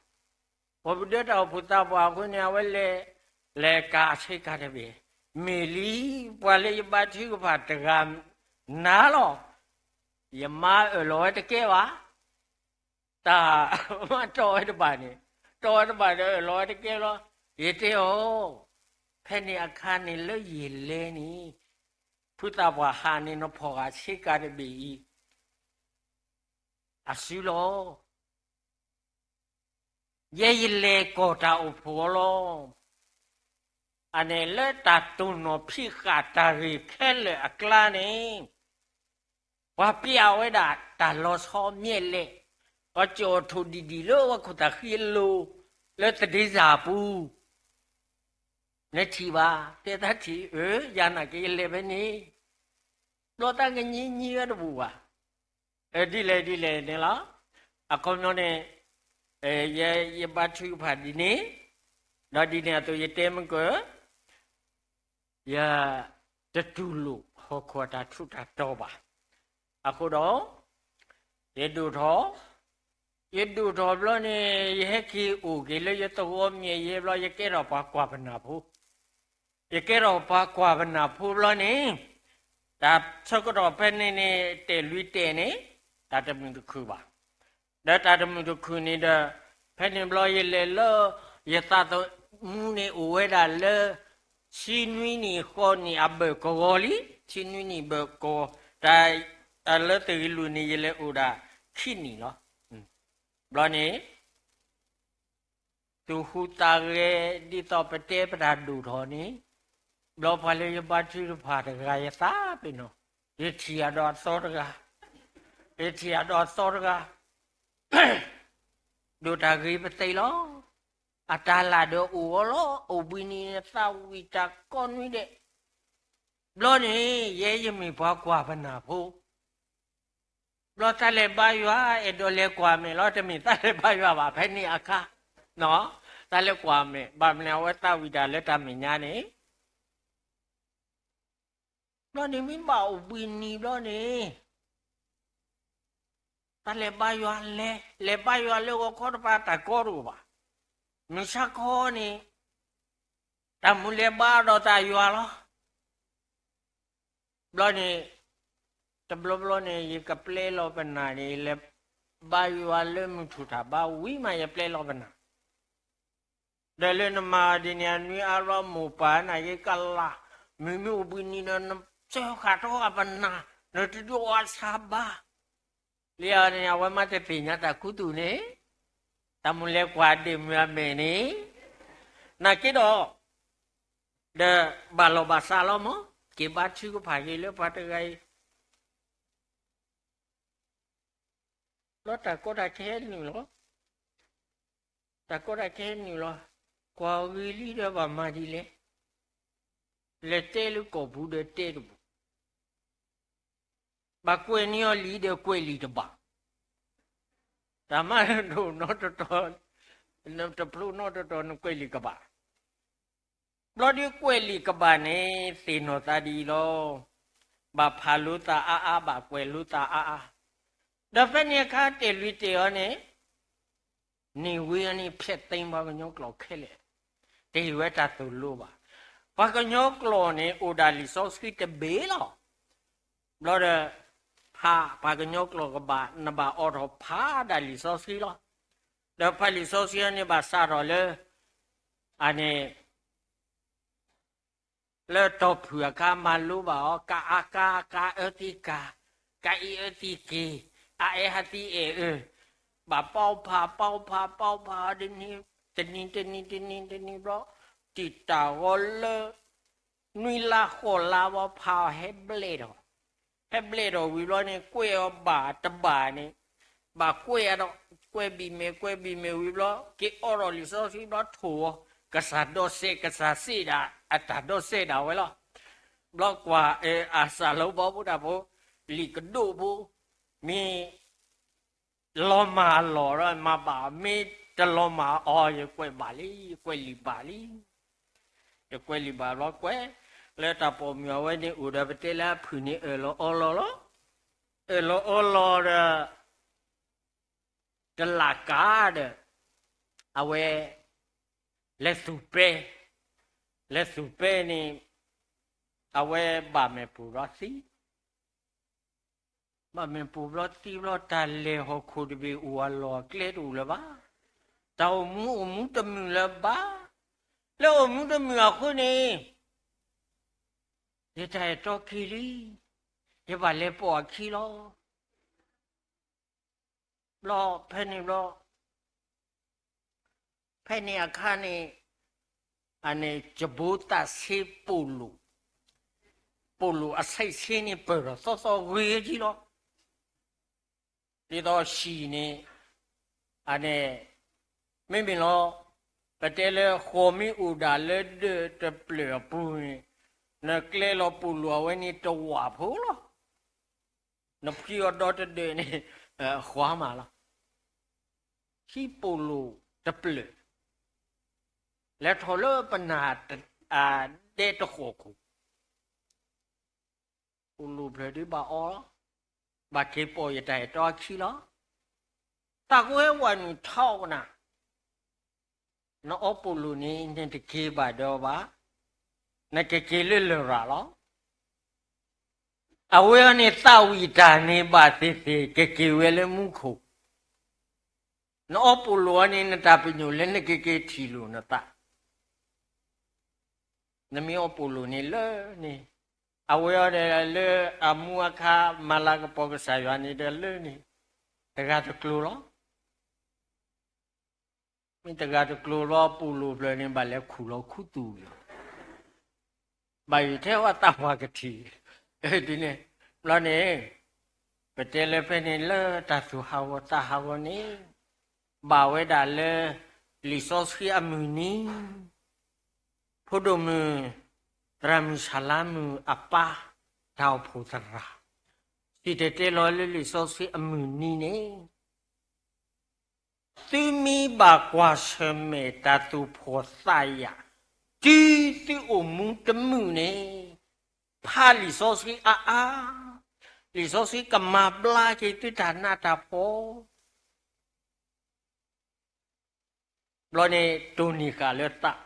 ပီၣ်ပူၤဒၢတၢ်အိၣ်ဖှိၣ်သးပှၢ်အဃိန့ၣ် အဝဲလဲၤ လဲၤကၤဆ့ကၤတဘ့ၣ်, မ့ၢ်လံ ပှၤလၢယဘါထုကဖၣ်တဂၤနၤလီၤ. ယမါအၢၣ်လီၤဝဲတကဲဘၣ်. တၢ်မၤတီၢ်ဝဲတဘၣ်န့ၣ်, တီၢ်ဝဲတဘၣ်ဒီးအၢၣ်လီၤဝဲတကဲလီၤ. ယတဲအီၤ, ဖဲန့ၣ်အခါန့ၣ်လၢယလဲၤန့ၣ်, ဖုသးပှၢ်ဟးန့ၣ် နဖီၣ်ဃာ်ဆ့ကၤတဘ့ၣ်အံၤ အစုလီၤ. ယဲယလဲၤကီၢ်တၢ်အိၣ်ဖှိၣ်လီၤ. အန့ၣ်လၢတၢ်တိၢ်နီၣ်ဖံးဃာ်တၢ်ဂ့ၢ်ခဲလၢာ်အကျါန့ၣ်, ပှၤပျးဝဲဒၣ်တၢ်လီၤဆီမဲာ်လဲၣ်, ပှၤကၠီၣ်ထိၣ်ဒံၣ်ဒံၣ်လၢအဝဲခိၣ်သၣ်ဃံအလိၤ, လၢသဒ့စၢ်အပူၤ, နထံၣ်ဘၣ်, တဲသးထံၣ်, အၢ ယၤနာ်က့ယလဲၤဖဲန့ၣ်, ဘျီတၢ်ကညံညံဝဲတဘူၣ်ဘၣ်. ဒ်လဲၣ်ဒ်လဲၣ်န့ၣ်လီၤ. အခီပညီန့ၣ်, ယဘါထုကဖၣ်ဒ်န့ၣ်, ဒီးဒ်န့ၣ်အသိးယတဲမုၢ်ကၢၢ်, ယတတူၢ်လိာ်ဟီၣ်ခိၣ်အတၢ်ထူးတၢ်တီၤဘၣ်. အဃိဒီး, ယဒိၣ်ထီၣ်, ယဒိၣ်ထီၣ်ဘျီန့ၣ် ယဟဲက့ၤအိၣ်က့ၤလၢယသဝီမ့ၢ်ယဲဘျီ ယကဲထီၣ်ပှၤကွၢ်ပနၢ်ဖိ ယကဲထီၣ်ပှၤကွၢ်ပနၢ်ဖိဘျီန့ၣ်, တၢ်ဆၢကတီၢ်ဖဲန့ၣ်န့ၣ် တဲာ်လွံၢ်တဲာ်န့ၣ်, တၢ်တမုာ်တခုၣ်ဘၣ်. ဒီးတၢ်တမုာ်တခုၣ်န့ၣ်ဒီး, ဖဲန့ၣ်ဘျီယလဲၤလၢ, ယသးသမူန့ၣ်အိၣ်ဝဲဒၣ်လၢ, ဆံနွံနံၣ်ဃိးနံၣ်အဘၢၣ်ကဝီၤလံ, ဆံနွံနံၣ်ဘၢၣ်ကဝီၤ, တၢ်လၢသုးက့လွံၢ်န့ၣ် ယလဲၤအိၣ်ဒၣ်ခံနံၣ်လီၤ. ဘျီန့ၣ် သူၣ်ဟူးသးဂဲၤဒ်သိးပတဲပတၢ်ဒိၣ်ထီၣ်န့ၣ်, ဘျီပှၤလၢယဘါထုကဖၣ်တဂၤယသးပ့ၤနီၣ်, ယထံၣ်အဒီးအသီတဂၤ, ယထံၣ်အဒီးအသီတဂၤ, ဒိၣ်တၢ်ဂ့ၤပသ့လီၤ. အတၢ်လၢ်ဒီးအိၣ်အီၤလီၤ, အိၣ်ဘှံးနံၤသးဝံၣ်တၢ်ကိးနွံဒဲး, ဘျီန့ၣ် ယဲယမ့ၢ်ပှၤကွၢ်ပနၢ်ဖိ ဘျီသးလဲၤဘါယွၤ အဲၣ်ဒိးလဲၤကွၢ်မဲာ်လီၤ, တမ့ၢ်သးလဲၤဘါယွၤဘၣ် ဖဲန့ၣ်အခါ, သးလဲၤကွၢ်မဲာ် ဘၣ်မနုၤအဝဲသးဝံၣ်တၢ်လၢတၢ်မဲာ်ညါန့ၣ်, ဘျီန့ၣ်မ့ၢ်ဘၣ်အိၣ်ဘှံးနံၤဘျီန့ၣ်, သးလဲၤဘါယွၤလဲၤ, လဲၤဘါယွၤလၢဂီၤခီတပၤတၢ်ကီတအိၣ်ဘၣ်, မုၢ်ဆါခီန့ၣ်, တၢ်မူလဲၤဘါဒီးတၢ်ယွၤလီၤ. ဘျီန့ၣ်, တဘျီဘျီန့ၣ် ယကပျဲလီၤပနၢ်န့ၣ် လဲၤဘါယွၤလၢမုၢ်ထူၣ်တၢ်ဘါဝံၤမး ယပျဲလီၤပနၢ်, ဒီးလၢနမၤဒ်န့ၣ် အနွံအါဘျီမိၢ်ပၢ်နာ်က့ကလၢ်, မ့မ့ၢ်အိၣ်ဘှံးနံၤဒီး နစၢဃာ်ထီၣ်အပနၢ်, နတဒုးအီၣ်အဆၣ်ဘၣ် လံန့ၣ် အဝဲမ့ၢ်တသ့ၣ်ညါတၢ်ခူသူၣ်န့ၣ်, တၢ်မူလဲၤကွၢ်ဒ့ၣ်မုၢ်အမဲာ်န့ၣ်, နာ်က့ဒီး, ဒီးဘၣ်လီၢ်ဘၣ်စးလီၤမး, က့ၤဘါထုကဖၣ်က့ၤလၢပှၤတဂၤအံၤ, ဘျီတၢ်ကီတၢ်ခဲနုာ်လီၤ, တၢ်ကီတၢ်ခဲနုာ်လီၤ, ကွၢ်ဂ့ၤလံဒီးဘၣ်မၤဒ်လဲၣ်, လဲၤတဲလၢကီၢ်ပူၤဒီးတဲတဘူၣ် ဘၣ်ကွဲးန့ၢ်အီၤလံဒီးကွဲးလံာ်တဘၣ်, တၢ်မၤဒိၣ်နီတတီၤ, တဖျိနီတတီၤ နကွဲးလံာ်ကဘၣ်, ဘျီဒုးကွဲးလံာ်ကဘၣ်န့ၣ် သ့ၣ်နီၣ်သးဒ်အံၤလီၤ, ဘၣ်ဖးလိသးအါအါ ဘၣ်ကွဲးလိသးအါအါ, ဒီးဖဲန့ၣ်အခါတဲာ်လွံၢ်တဲာ်အီၤန့ၣ် န့ၢ်ဝံၤအီၤန့ၣ် ဖျဲးသ့ပှၤကညီကျိာ်ခဲလၢာ်, တဟ့ၣ်ဝဲတၢ်သိၣ်လိဘၣ်. ပှၤကညီကျိာ်န့ၣ် အိၣ်ဒၣ်လံာ်စီဆှံတဘ့ၣ်လီၤ. ဘျီဒီး ဖးပှၤကညီကျိာ်ကဘၣ် နဘၣ်အိးထီၣ်ဖးဒၣ်လံာ်စီဆှံလီၤ. ဒီးဖးလံာ်စီဆှံန့ၣ်ဘၣ်စးထီၣ်လၢ အန့ၣ် လၢတီၢ်ဖုၣ်အခါ မၤလိဘၣ်အီၤ ကအါကါ ကအၢသံကၤ, ကအံအၢသံက့ၤ, အအဲၣ်ဟးသံအဲၣ်အၢ, ဘၣ်ပီဖး ပီဖး ပီဖးအီၤတနံၤ တနံၤ တနံၤ တနံၤ တနံၤဘျီ, တံာ်တာ်ဂီၤလၢ နွံလါဃိးလါဘၣ် ဖးအီၤဟဲဘျဲၣ်ထီၣ်, ဟဲဘျဲၣ်ထီၣ်ဝံၤဘျီန့ၣ် ကွဲးအီၤဘၣ်တဘၣ်န့ၣ်, ဘၣ်ကွဲးအဒီး ကွဲးဘံၣ်မဲာ် ကွဲးဘံၣ်မဲာ်ဝံၤဘျီ က့ၤအိးထီၣ်လံာ်စီဆှံဘျီထိၣ်အီၤ, ကစၢ်ဒီးစဲး ကစၢ်စ့ၣ်ဒၣ် အတၢ်ဒီးစဲးဒၣ်ဝဲလီၤ. ဘျီကွၢ်အစၢ်လၢဘီဖိတၢ်ဖိ, လံာ်ကဒိၣ်ဖိ, မ့ၢ် လီၤမၢ်အလီၢ်ဒီးမၤဘၣ်, မ့ၢ်တလီၤမၢ်အီၤ ယကွဲးဘၣ်လံ, ယကွဲးလံာ်ဘၣ်လံ. ယကွဲးလံာ်ဘၣ်ဘျီကွဲး, လၢတၢ်ပိာ်မုၣ်အဝဲန့ၣ်အိၣ်ဒီးပတဲလၢအဖုၣ်န့ၣ်အၢၣ်လီၤအီလီၤလီၤ. အၢၣ်လီၤအီလီၤဒီး တလၢ်ကါဒီး အဝဲ လဲၤသူၣ်ပဲ, လဲၤသူၣ်ပဲန့ၣ် အဝဲဘၣ်မဲာ်ပိာ်ဘျီသံ, ဘၣ်မဲာ်ပိာ်ဘျီသံဘျီ တၢ်လဲၤဟီၣ်ခိၣ်တဘ့ၣ်အိၣ်အလီၢ်အကျဲတအိၣ်လၢၤဘၣ်. တၢ်အိၣ်မူအိၣ်မူတမုာ်လၢၤဘၣ်. လၢအိၣ်မူတမုာ်အဃိန့ၣ် ယတၢ်အဲၣ်တီက့ၤလံ, ယဘၣ်လဲၤပိာ်အခံလီၤ. ဘျီဖဲန့ၣ်ဘျီ, ဖဲန့ၣ်အခါန့ၣ်, အန့ၣ် ကဘိသးဆ့ပိာ်လိာ်, ပိာ်လိာ်အဆ့ဆ့န့ၣ် ပၢၢ်ထီၣ်သီသီဂ့ၤကံလီၤ. ဒ်သိးဟံၣ်န့ၣ်, အန့ၣ်, မ့မ့ၢ်လီၤ, ပတဲလၢဃိးမ့ၢ်အိၣ်ဒၣ်လၢဒၢးတဖျၢၣ်အပူၤန့ၣ်, နကျဲလီၤပိာ်လိာ်အဝဲန့ၣ်တဝးဖိလီၤ. နဖှံအီၤဒီတဒၢးန့ၣ်, ဃီမးလီၤ. ဟံၣ်ပိာ်လိာ်တဖျၢၣ်, လဲၤထီၣ်လၢပနၢ်ဒဲတဃိးခိၣ်, ပိာ်လိာ်ဖျၢၣ်ဒုးဘၣ်အီလီၤ, ဘၣ်က့ၤပိာ်ယတၢ်အဲၣ်တီအခံလီၤ. တၢ်ကဝဲဝဲနုာ်ထီၣ်ကနၤ, နအီပိာ်လိာ်န့ၣ် နတက့ၤဘၣ်ဒီးဘၣ်, နကက့ၤလၢလရာ်လီၤ. အဝဲအံၤန့ၣ်သးဝံၣ်တၢ်န့ၣ်ဘၣ်သ့ၣ်သ့ၣ် ကက့ၤဝဲလၢမူခိၣ်, နအီပိာ်လိာ်အံၤန့ၣ် နတၢ်ပညိၣ်လၢနကက့ၤထံၣ်လိာ်နသး, နမ့ၢ်အီပိာ်လိာ်န့ၣ်လၢန့ၣ်, အဝဲအံၤဒီးလၢအမူအခါ မၤလၤကပီၤကစၢ်ယွၤန့ၣ်ဒီးလၢန့ၣ်, တဂၤတကျိၤလီၤ. မ့ၢ်တဂၤတကျိၤလီၤ ပိာ်လိာ်ဖျၢၣ်န့ၣ် ဘၣ်လဲၤခူၣ်လီၤခူသူၣ်လီၤ, ဘၣ်ယိၣ်ထဲဝဲတၢ်ဝၤကထံၣ်, ဒ်န့ၣ်, ဘျီန့ၣ်, ပတဲလၢဖဲန့ၣ်လၢတၢ်သူၣ်ဟးဂီၤသးဟးဂီၤန့ၣ်, ဘၣ်ဝဲဒၣ်လၢ လံာ်စီဆှံအမုၢ်နံၤ, ဖိဒိၣ်မုၣ်, သရၣ်မုၣ်ဆၣ်လါမုၣ်အပၢ်, တၢ်အိၣ်ဖှိၣ်သရၣ်, စံၣ်တဲၤတဲလီၤလၢလံာ်စီဆှံအမုၢ်နံၤန့ၣ် သုမ့ၢ်ဘၣ်ကွၢ်ဆၢၣ်မဲာ်တၢ်သူၣ်ဖှီၣ်သးယာ်, တုၤသုအိၣ်မူတမုာ်န့ၣ်, ဖးလံာ်စီဆှံအါအါ, လံာ်စီဆှံကမၤဘျါက့ၤသုတၢ်နးတၢ်ဖှီၣ် ဘျီန့ၣ်တိၢ်နီၣ်ဃာ်လၢသး,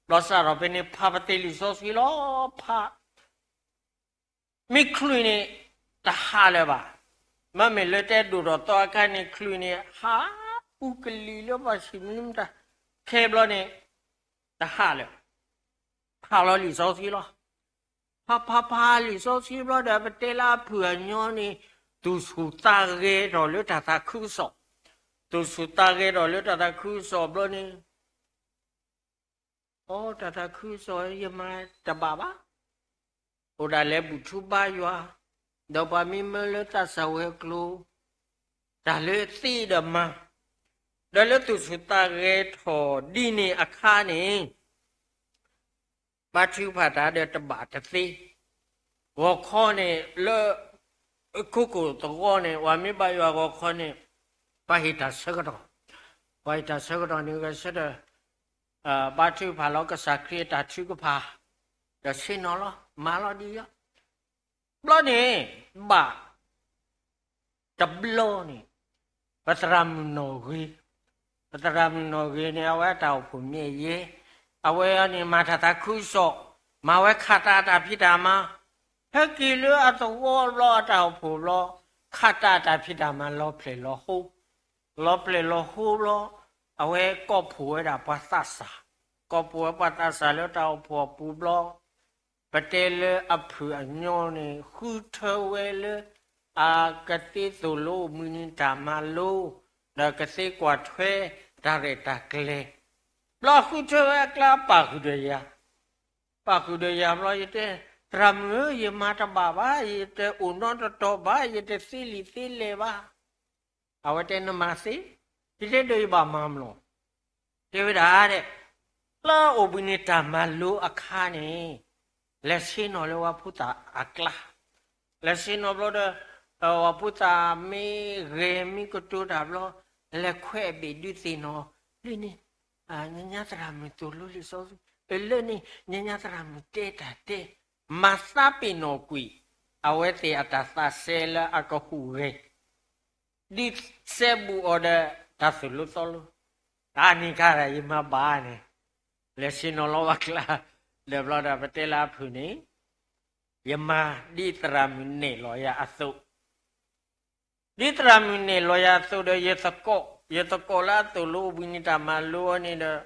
ဘျီစးထီၣ်ဖဲန့ၣ် ဖးပသ့ၣ်လံာ်စီဆှံလီၤ, ဖး မ့ၢ်ချုးန့ၣ်, တဟးလၢၤဘၣ်. မ့မ့ၢ်လၢတဲဒိၣ်ထီၣ်သီအခါန့ၣ် ချုးန့ၣ် ဟးအူကလံၤလၢပှၤဆံးမနုၤမတၤ, ခဲဘျီန့ၣ်, တဟးလၢၤ, ဖးလီၤလံာ်စီဆှံလီၤ. ဖးဖးဖးလံာ်စီဆှံဘျီဒီး ပတဲလၢအဖုၣ်အညီန့ၣ်, သူၣ်ဆူၣ်သးဂဲၤထီၣ်လၢတၢ်သးခုကစီၣ်, သူၣ်ဆူၣ်သးဂဲၤထီၣ်လၢတၢ်သးခုကစီၣ်ဘျီန့ၣ် အိ တၢ်သးခုကစီၣ်ယမၤတဘၣ်ဘၣ်, အိၣ်ဒၣ်လဲာ်ဘူၣ်ထူဘါယွၤ, ဒီးပှၤမ့ၢ်မၢလၢသးစၢ်ဝဲၤကျိၤ, တၢ်လၢသ့ဒီးမၤ, ဒီးလၢသူၣ်ဆူၣ်သးဂဲၤထီၣ်ဒ်န့ၣ်အခါန့ၣ် ဘါထုကဖၣ်တၢ်ဒီးတဘၣ်တသ့, ဂီၤခီန့ၣ်လၢ ခိခိၣ်သဝီန့ၣ် ပှၤမ့ၢ်ဘါယွၤဂီၤခီန့ၣ်, ပှၤဟ့ၣ်တၢ်ဆၢကတီၢ်, ပှၤဟ့ၣ်တၢ်ဆၢကတီၢ်န့ၣ် ဂဲၤဆၢထၢၣ် ဘါထုကဖၣ်လီၤကစၢ်ခရံာ်အတၢ်ထုကဖၣ်, ဒီးဆ့ၣ်နီၤလီၤ မၤလီၤဒ်အံၤ, ဘျီန့ၣ်, ဘၣ် တဘျီန့ၣ်, ပသရၣ်မုၣ်နီၣ်ဂ့ၤ, ပသရၣ်မုၣ်နီၣ်ဂ့ၤန့ၣ် အဝဲအတၢ်အိၣ်ဖှိၣ်မ့ၢ်ယဲ, အဝဲအံၤန့ၣ် မၤတၢ်သးခုကစီၣ်, မၤဝဲခးတၢ်အတၢ်ဖံးတၢ်မၤ, ဟဲက့ၤလၢအသဝီဘျီအတၢ်အိၣ်ဖှိၣ်ဘျီ, ခးတၢ်အတၢ်ဖံးတၢ်မၤလီၤဖျဲၣ်လီၤဟိ, လီၤဖျဲၣ်လီၤဟိဘျီ, အဝဲကိးဖှိၣ်ဝဲဒၣ်ပှၤသးစၢ်, ကိးဖှိၣ်ဝဲပှၤသးစၢ်လၢတၢ်အိၣ်ဖှိၣ်အပူၤဘျီ, ပတဲလၢအဖုၣ်အညီန့ၣ် ဃုထၢဝဲလၢ အကသ့သိၣ်လိမုၢ်နံၤတၢ်မၤလိ, ဒီးကသ့ကွၢ်ထွဲတၢ်ရဲၣ်တၢ်ကျဲၤ, ဘျီဃုထၢဝဲအကျါပာ်ဃုာ်ဒီးယၤ, ပာ်ဃုာ်ဒီးယၤဘျီ ယတဲ, သရၣ်မုၣ်ဧၢ, ယမၤတဘၣ်ဘၣ်, ယတအိၣ်နီတတီၤဘၣ်, ယတသ့လံာ်သ့လဲၢ်ဘၣ်. အဝဲတဲနမၤသ့, ယတဲဒီးယဘၣ်မၤမလီၤ, တဲဝဲဒၣ်ဒဲး, လၢအိၣ်ဘှံးနံၤတၢ်မၤလိအခါန့ၣ်, လဲၤဆ့ၣ်နီၤလၢပှၤဖိသၣ်အကျါ, လဲၤဆ့ၣ်နီၤဘျီဒီး, ပှၤဖိသၣ်မ့ၢ်ဂဲၤမ့ၢ်ကတိၤတၢ်ဘျီ, လဲၤခွဲးအဘ့ၣ်ဒုးသ့ၣ်နီၣ်, လၢန့ၣ်, ညါညါသရၣ်မုၣ်သိၣ်လိလံာ်စီဆှံ, လၢန့ၣ် ညါညါသရၣ်မုၣ်တဲတၢ်တဲ, မၤသးပ့ၤနီၣ်ကွံာ်, အဝဲသ့ၣ်အတၢ်သးစဲလၢအကဟူးဂဲၤ ဒ်စဲဘူးအီၤဒီးတၢ်သိၣ်လိသီလိ, တၢ်န့ၣ်ကါဒၣ်ယမၤဘၣ်န့ၣ်, လဲၤဆ့ၣ်နီၤလီၤဝဲကျါ, ဒီးဘျီဒီးပတဲလၢအဖုၣ်န့ၣ်, ယမၤဒ်သရၣ်မုၣ်နဲၣ်လီၤယၤအသိး, ဒ်သရၣ်မုၣ်နဲၣ်လီၤယၤအသိးဒီး ယသကိး, ယသကိးလၢအသိၣ်လိအိၣ်ဘှံးနံၤတၢ်မၤလိအီၤန့ၣ်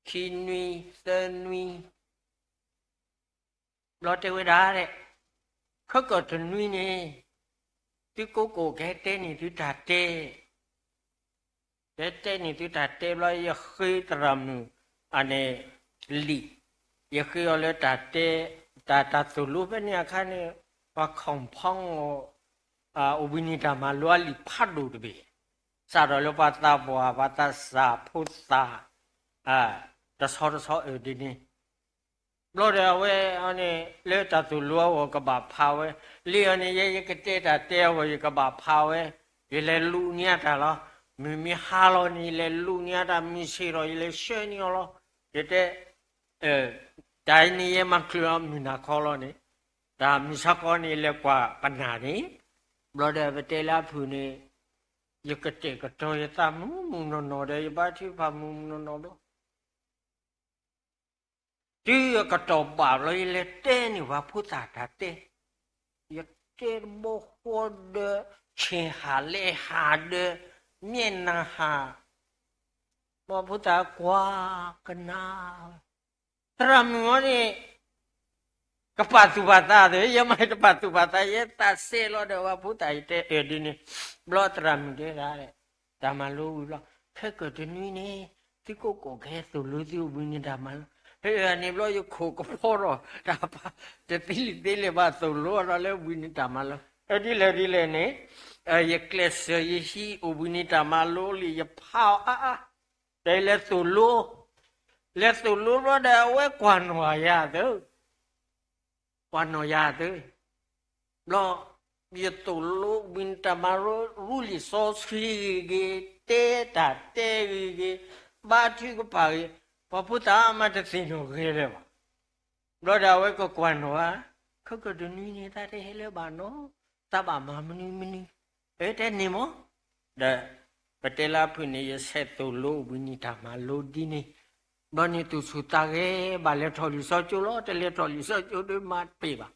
ဒီး ခံနွံ, သၢနွံ, ဘျီတဲဝဲဒၣ်ဒဲး, ခဲကၢၣ်တနွံန့ၣ် သုကိးကိးကဟဲတဲန့ၢ်သုတၢ်တဲ, ကဟဲတဲန့ၢ်သုတၢ်တဲဘျီ ယဃ့သရၣ်မုၣ်အန့ၣ်လံာ်, ယဃ့အီၤလၢတၢ်တဲ, တၢ်, တၢ်သိၣ်လိဖဲန့ၣ်အခါန့ၣ် ပှၤ compound အီၤ အိၣ်ဘှံးနံၤတၢ်မၤလိအလံာ်ဖးဒိၣ်တဘ့ၣ်, စးထီၣ်လၢပှၤသးပှၢ်, ပှၤသးစၢ်, ဖိသၣ်, တဆီတဆီအၢၣ်ဒ်န့ၣ် ဘျီဒီးအဝဲအန့ၣ် လၢတၢ်သိၣ်လိအဂီၢ်ကဘၣ်ဖးဝဲ, လံာ်အီၤန့ၣ် ယဲယကတဲတၢ်တဲအဂီၢ် ယကဘၣ်ဖးဝဲ, ယလဲၤလူၤန့ၢ်အတၢ်လီၤ. မုၢ်မ့ၢ်ဟါလီၤန့ၣ် ယလဲၤလူၤန့ၢ်အတၢ်, မုၢ်ဆ့ၣ်ထီၣ် ယလဲၤဆှၢန့ၢ်အီၤလီၤ. ယတဲ, တၢ်အံၤန့ၣ် ယဲမၤချုးအီၤမုၢ်နၤခီလီၤန့ၣ်, တၢ်မုၢ်ဆါခီန့ၣ် ယလဲၤကွၢ်ပနၢ်န့ၣ်, ဘျီဒီးပတဲလၢအဖုၣ်န့ၣ် ယကတဲာ်ကတီၤယသးမုၢ်မုၢ်နီၢ်နီၢ်ဒီး ယဘါထုကဖၣ်မုၢ်မုၢ်နီၢ်နီၢ်ဘျီ တုၤအကတီၢ်ဘၣ်ဘျီ ယလဲၤတဲန့ၢ်ပှၤဖိသၣ်တၢ်တဲ, ယတဲတဘီဃီဒီး ဆ့ၣ်ဟးလဲဟးဒီး မဲာ်နၤဟး, ပှၤဖိသၣ်ကွၢ်ကနၣ်, သရၣ်မုၣ်အီၤန့ၣ် ကပာ်သူၣ်ပာ်သးသ့, ယမ့ၢ်တပာ်သူၣ်ပာ်သး ယသးစဲလီၤဒီး ပှၤဖိသၣ်ယတဲအၢၣ်ဒ်န့ၣ်, ဘျီသရၣ်မုၣ်တဲဒၣ် တၢ်မၤလိဝံၤဘျီ, ခဲကၢၣ်တနွံန့ၣ် သုကိးကိးကဟဲသိၣ်လိသုအိၣ်ဘှံးနံၤတၢ်မၤလိ, ဖဲန့ၣ်ဘျီယခိၣ်ကဖီထီၣ်တၢ်ဖး, တသ့လံာ်သ့လဲၢ်ဘၣ် သိၣ်လိအီၤဒီးလၢဘှံးနံၤတၢ်မၤလိ, ဒ်လဲၣ်ဒ်လဲၣ်န့ၣ်, ယကျဲးစၢးယဟံးအိၣ်ဘှံးနံၤတၢ်မၤလိလံာ် ယဖးအီၤအါအါ, ဒီးယလဲၤသိၣ်လိ, လဲၤသိၣ်လိဘျီဒီး အဝဲကွၢ်နီၣ်ယၤသု ကွၢ်နီၣ်ယၤသု, ဘျီ, ယသိၣ်လိဘှံးနံၤတၢ်မၤလိ ရူလံာ်စီဆှံဂ့ၤဂ့ၤ, တဲတၢ်တဲဂ့ၤဂ့ၤ, ဘါထုကဖၣ်ဂ့ၤ, ပှၤဖိသၣ်မၤတသ့ၣ်နီၣ်ဂ့ၤလၢၤဘၣ်. ဘျီဒီးအဝဲကကွၢ်နီၣ်ဧါ, ခဲကၢၣ်တနွံန့ၣ် တၢ်တဟဲလၢၤဘၣ်နီၤ, တၢ်ဘၣ်မၤမနုၤမနုၤ, အတဲန့ၣ်မး, ဒီး ပတဲလၢအဖုၣ်န့ၣ် ယဆဲးသိၣ်လိဘှံးနံၤတၢ်မၤလိဒ်န့ၣ်, ဘျီန့ၣ်သူၣ်ဆူၣ်သးဂဲၤ ဘၣ်လဲၤထီၣ်လံာ်စီဆှံကၠိလီၤ, တလဲၤထီၣ်လံာ်စီဆှံကၠိဒီးမၤတပ့ၤဘၣ်.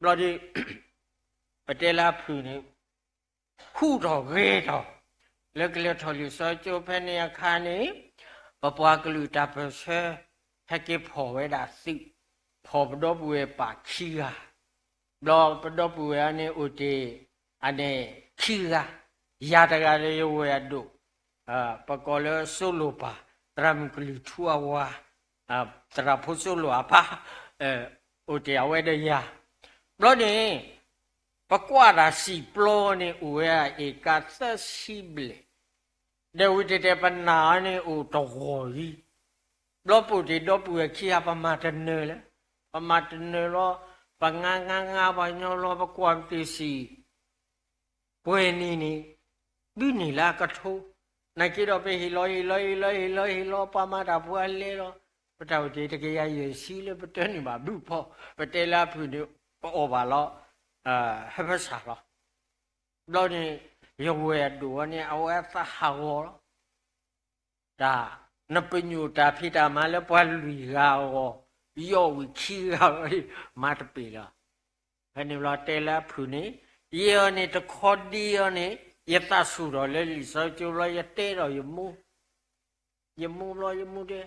ဘျီဒီး ပတဲလၢအဖုၣ်န့ၣ် ဃူထီၣ်ဂဲၤထီၣ် လၢကလဲၤထီၣ်လံာ်စီဆှံကၠိဖဲန့ၣ်အခါန့ၣ်, ပပှၤကလုာ်တၢ်ပၢၢ်ဆၢ ဟဲက့ၤဖီၣ်ဝဲဒၣ်သုး, ဖီၣ်ပဒီပုၢ်ဝဲၢ်ပာ်ခံဂၤ, ဘျီပဒီပုၢ်ဝဲၢ်အန့ၣ်အိၣ်တ့ၢ် အန့ၣ်ခံဂၤ, ယၤတဂၤဒီးယဝဲၢ်အဒိၣ်, ပကိးလၢစိလိၣ်ပၢ်, သရၣ်မုၣ်ကလုၢ်ထူအဝၤ, သရၣ်ဖိစိလိၣ်အပၢ်, အိၣ်တ့ၢ်အဝဲဒီးယၤ, ဘျီန့ၣ် ပကွၢ်တၢ်စံာ်ပျီန့ၣ် အိၣ်ဝဲဒၣ်အ့ၣ်ကၣ်သၢဆံဘျဲၣ်, ဒီးဝံၤတတဲပနၢ်န့ၣ်အိၣ်တဂီၤလံ, ဘျီပအိၣ်တ့ၢ်ဒီပုၢ်ဝဲၢ်ခံဂၤ ပမၤတနၢၤလၢ, ပမၤတနၢၤလီၤ, ပငါငါငါပှၤညီလီၤ ပကွၢ်ပသ့ၣ်စံာ် ပှဲၤနံၤန့ၣ် ဘုန့ၢ်လၢအကထိ, နာ်က့ဒီးပဟ့ၣ်လီၤဟ့ၣ်လီၤဟ့ၣ်လီၤဟ့ၣ်လီၤဟ့ၣ်လီၤ ပှၤမၤတၢ်ဖိအလဲလီၤ, ပတၢ်အိၣ်တ့ၢ်တကယၤယဲၢ်ဆံလၢပတၢနုာ်ဘၣ်ဘုဖီ, ပတဲလၢအဖုၣ်န့ၣ် ပအီၣ်ဘၣ်လီၤ, ဟၢဖၢဆၣ်လီၤ, ဘျီန့ၣ် ယဝဲၢ်အဒိၣ်အီၤန့ၣ် အဝဲအသးဟးဂီၤလီၤ တၢ်, နပညိၣ်တၢ်ဖံးတၢ်မၤလၢပှၤလွံၢ်ဂၤအဂီၢ်, ယီၢ်ဝံၤခံဂၤလီၤ, မၤတပ့ၤလီၤ. ဖဲန့ၣ်ဘျီတဲလၢအဖုၣ်န့ၣ်, ယဲအီၤန့ၣ်တခီဒ်အီၤန့ၣ်, ယသးဆူၣ်ထီၣ်လၢလံာ်စီဆှံကၠိဘျီ ယတဲဒီးယမိၢ်, ယမိၢ်ဘျီယမိၢ်တဲ,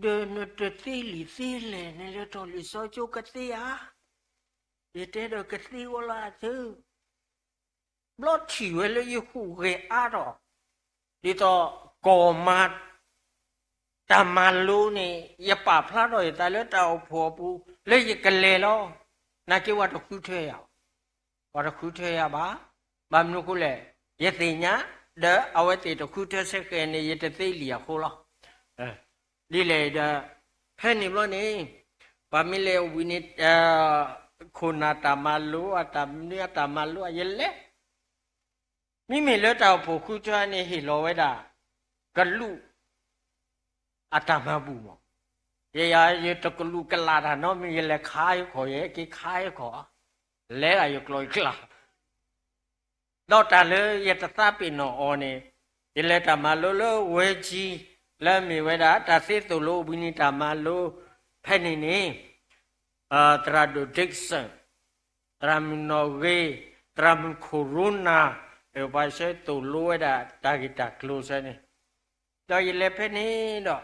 ဒီးနတသ့လံာ်သ့လဲၣ် နလဲၤထီၣ်လံာ်စီဆှံကၠိကသ့ဧါ, ယတဲဒီးကသ့ဝဲလၢအသၢ ဘျီထံၣ်ဝဲလၢယဟူးဂဲၤအါထီၣ်, ဒ်သိးကီၢ်မၤ တၢ်မၤလိန့ၣ် ယပာ်ဖျါထီၣ်ယသးလၢတၢ်အိၣ်ဖှိၣ်အပူၤ လၢယကလဲၤလီၤ. နာ်က့ပှၤတဃုထၢယၤ, ပှၤတဃုထၢယၤဘၣ်. ဘၣ်မနုၤအဃိလဲၣ်, ယသ့ၣ်ညါ, ဒီးအဝဲသ့ၣ်တဃုထၢစ့ၢ်ကီးန့ၣ် ယတသ့လံာ်အဃိလီၤ. ဒ်လဲၣ်ဒီး, ဖဲန့ၣ်ဘျီန့ၣ်, ပှၤမ့ၢ်လဲၤဝံၤန့ၣ်, ခိၣ်နၢ်တၢ်မၤလိ, အတၢ်မနုၤအတၢ်မၤလိ ယလဲၤ မ့မ့ၢ်လၢတၢ်အိၣ်ဖှိၣ်ဃုထၢန့ၣ် ဟ့ၣ်လီၤဝဲဒၣ် ကလူး အတၢ်မၤဘူၣ်မး, ယယၤယတကလူးကလးတၢ်နီတမံၤ ယလဲၤခါယခီၣ် ယဟဲက့ၤခါယခီၣ်, လဲၤဒၣ်ယကျိာ်ယကျါ, ဒီးတၢ်လၢယတသးပ့ၤနီၣ်အီၤန့ၣ်, ယလဲၤတၢ်မၤလိလၢဝဲကၠံ, လၢအမ့ၢ်ဝဲဒၣ် တၢ်သ့သိၣ်လိအိၣ်ဘှံးနံၤတၢ်မၤလိ, ဖဲန့ၣ်န့ၣ် သရၣ်ဒိၣ် Dickson, သရၣ်မုၣ်နီၣ်ဂ့ၤ, သရၣ်မုၣ်ခိၣ်ရိနၤ, ပှၤဆၢသိၣ်လိဝဲဒၣ်တၢ်ဂ့ၢ်တၢ်ကျိၤဆၢန့ၣ်, ဒီးယလဲၤဖဲန့ၣ်ဒီး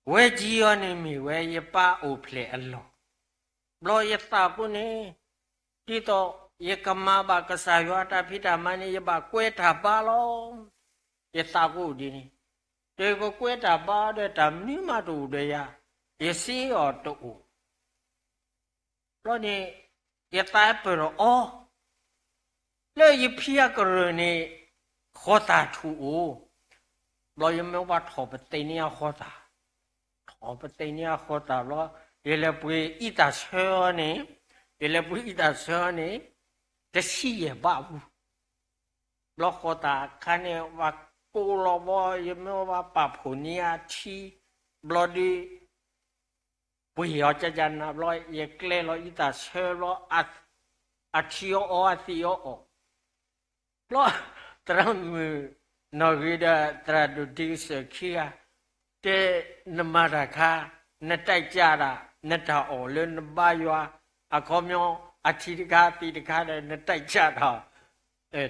ဝဲကံအီၤန့ၣ်မ့ၢ်ဝဲယပၢ်အိၣ်ဖျဲၣ်အလီၢ်, ဘျီယသးပူၤန့ၣ် ဒ်သိးယကမၤဘၣ်ကစၢ်ယွၤတၢ်ဖံးတၢ်မၤန့ၣ် ယဘၣ်ကွဲးတၢ်ဘါလီၤ. ယသးပူၤဒ်န့ၣ်, ဒီးယကကွဲးတၢ်ဘါဒီးတၢ်မနုၤမးတအိၣ်ဒီးယၤ, ယစ့အီၤတအိၣ် ဘျီန့ၣ် ယသးပၢၢ်ဒီးအီၤ, လၢယဖံအကရၢၢ်န့ၣ် ဃီသၣ်ထူၣ်အိၣ်, ဘျီယမ့ၢ်ဘၣ်ထီၣ်ပသ့ၣ်န့ၢ်အဃီသၣ်, ထီၣ်ပသ့ၣ်န့ၢ်အဃီသၣ်ဘျီ, ယလဲၤပှ့ၤအံသၣ်ဆၢအီၤန့ၣ်, ယလဲၤပှ့ၤအံသၣ်ဆၢအီၤန့ၣ်, တဆံယဲၢ်ဘးပူၤ ဘျီဃီသၣ်အခါန့ၣ် ဘၣ်ကိးလီၤဘီ, ယမ့ၢ်ဘၣ်ပာ်ဖှိၣ်န့ၢ်အထံ, ဘျီဒုး ပှ့ၤအီၤကကနၤဘျီ ယကျဲလီၤအံသၣ်ဆၢဘျီ, အထံအီၤအီၤ အသံၣ်အီၤအီၤ, ဘျီ သရၣ်မုၣ်နီၣ်ဂ့ၤဒီး သရၣ်ဒိၣ်ဒ့စၢၢ်ခံဂၤ, တဲ နမၤတၢ်ခါ, နတၢ်ကၢ်တၢ်, နတၢ်အီၣ်လၢနဘါယွၤ, အခီပညီ အထံတခါသံၣ်တခါဒီး နတၢ်ကၢ်တၢ်,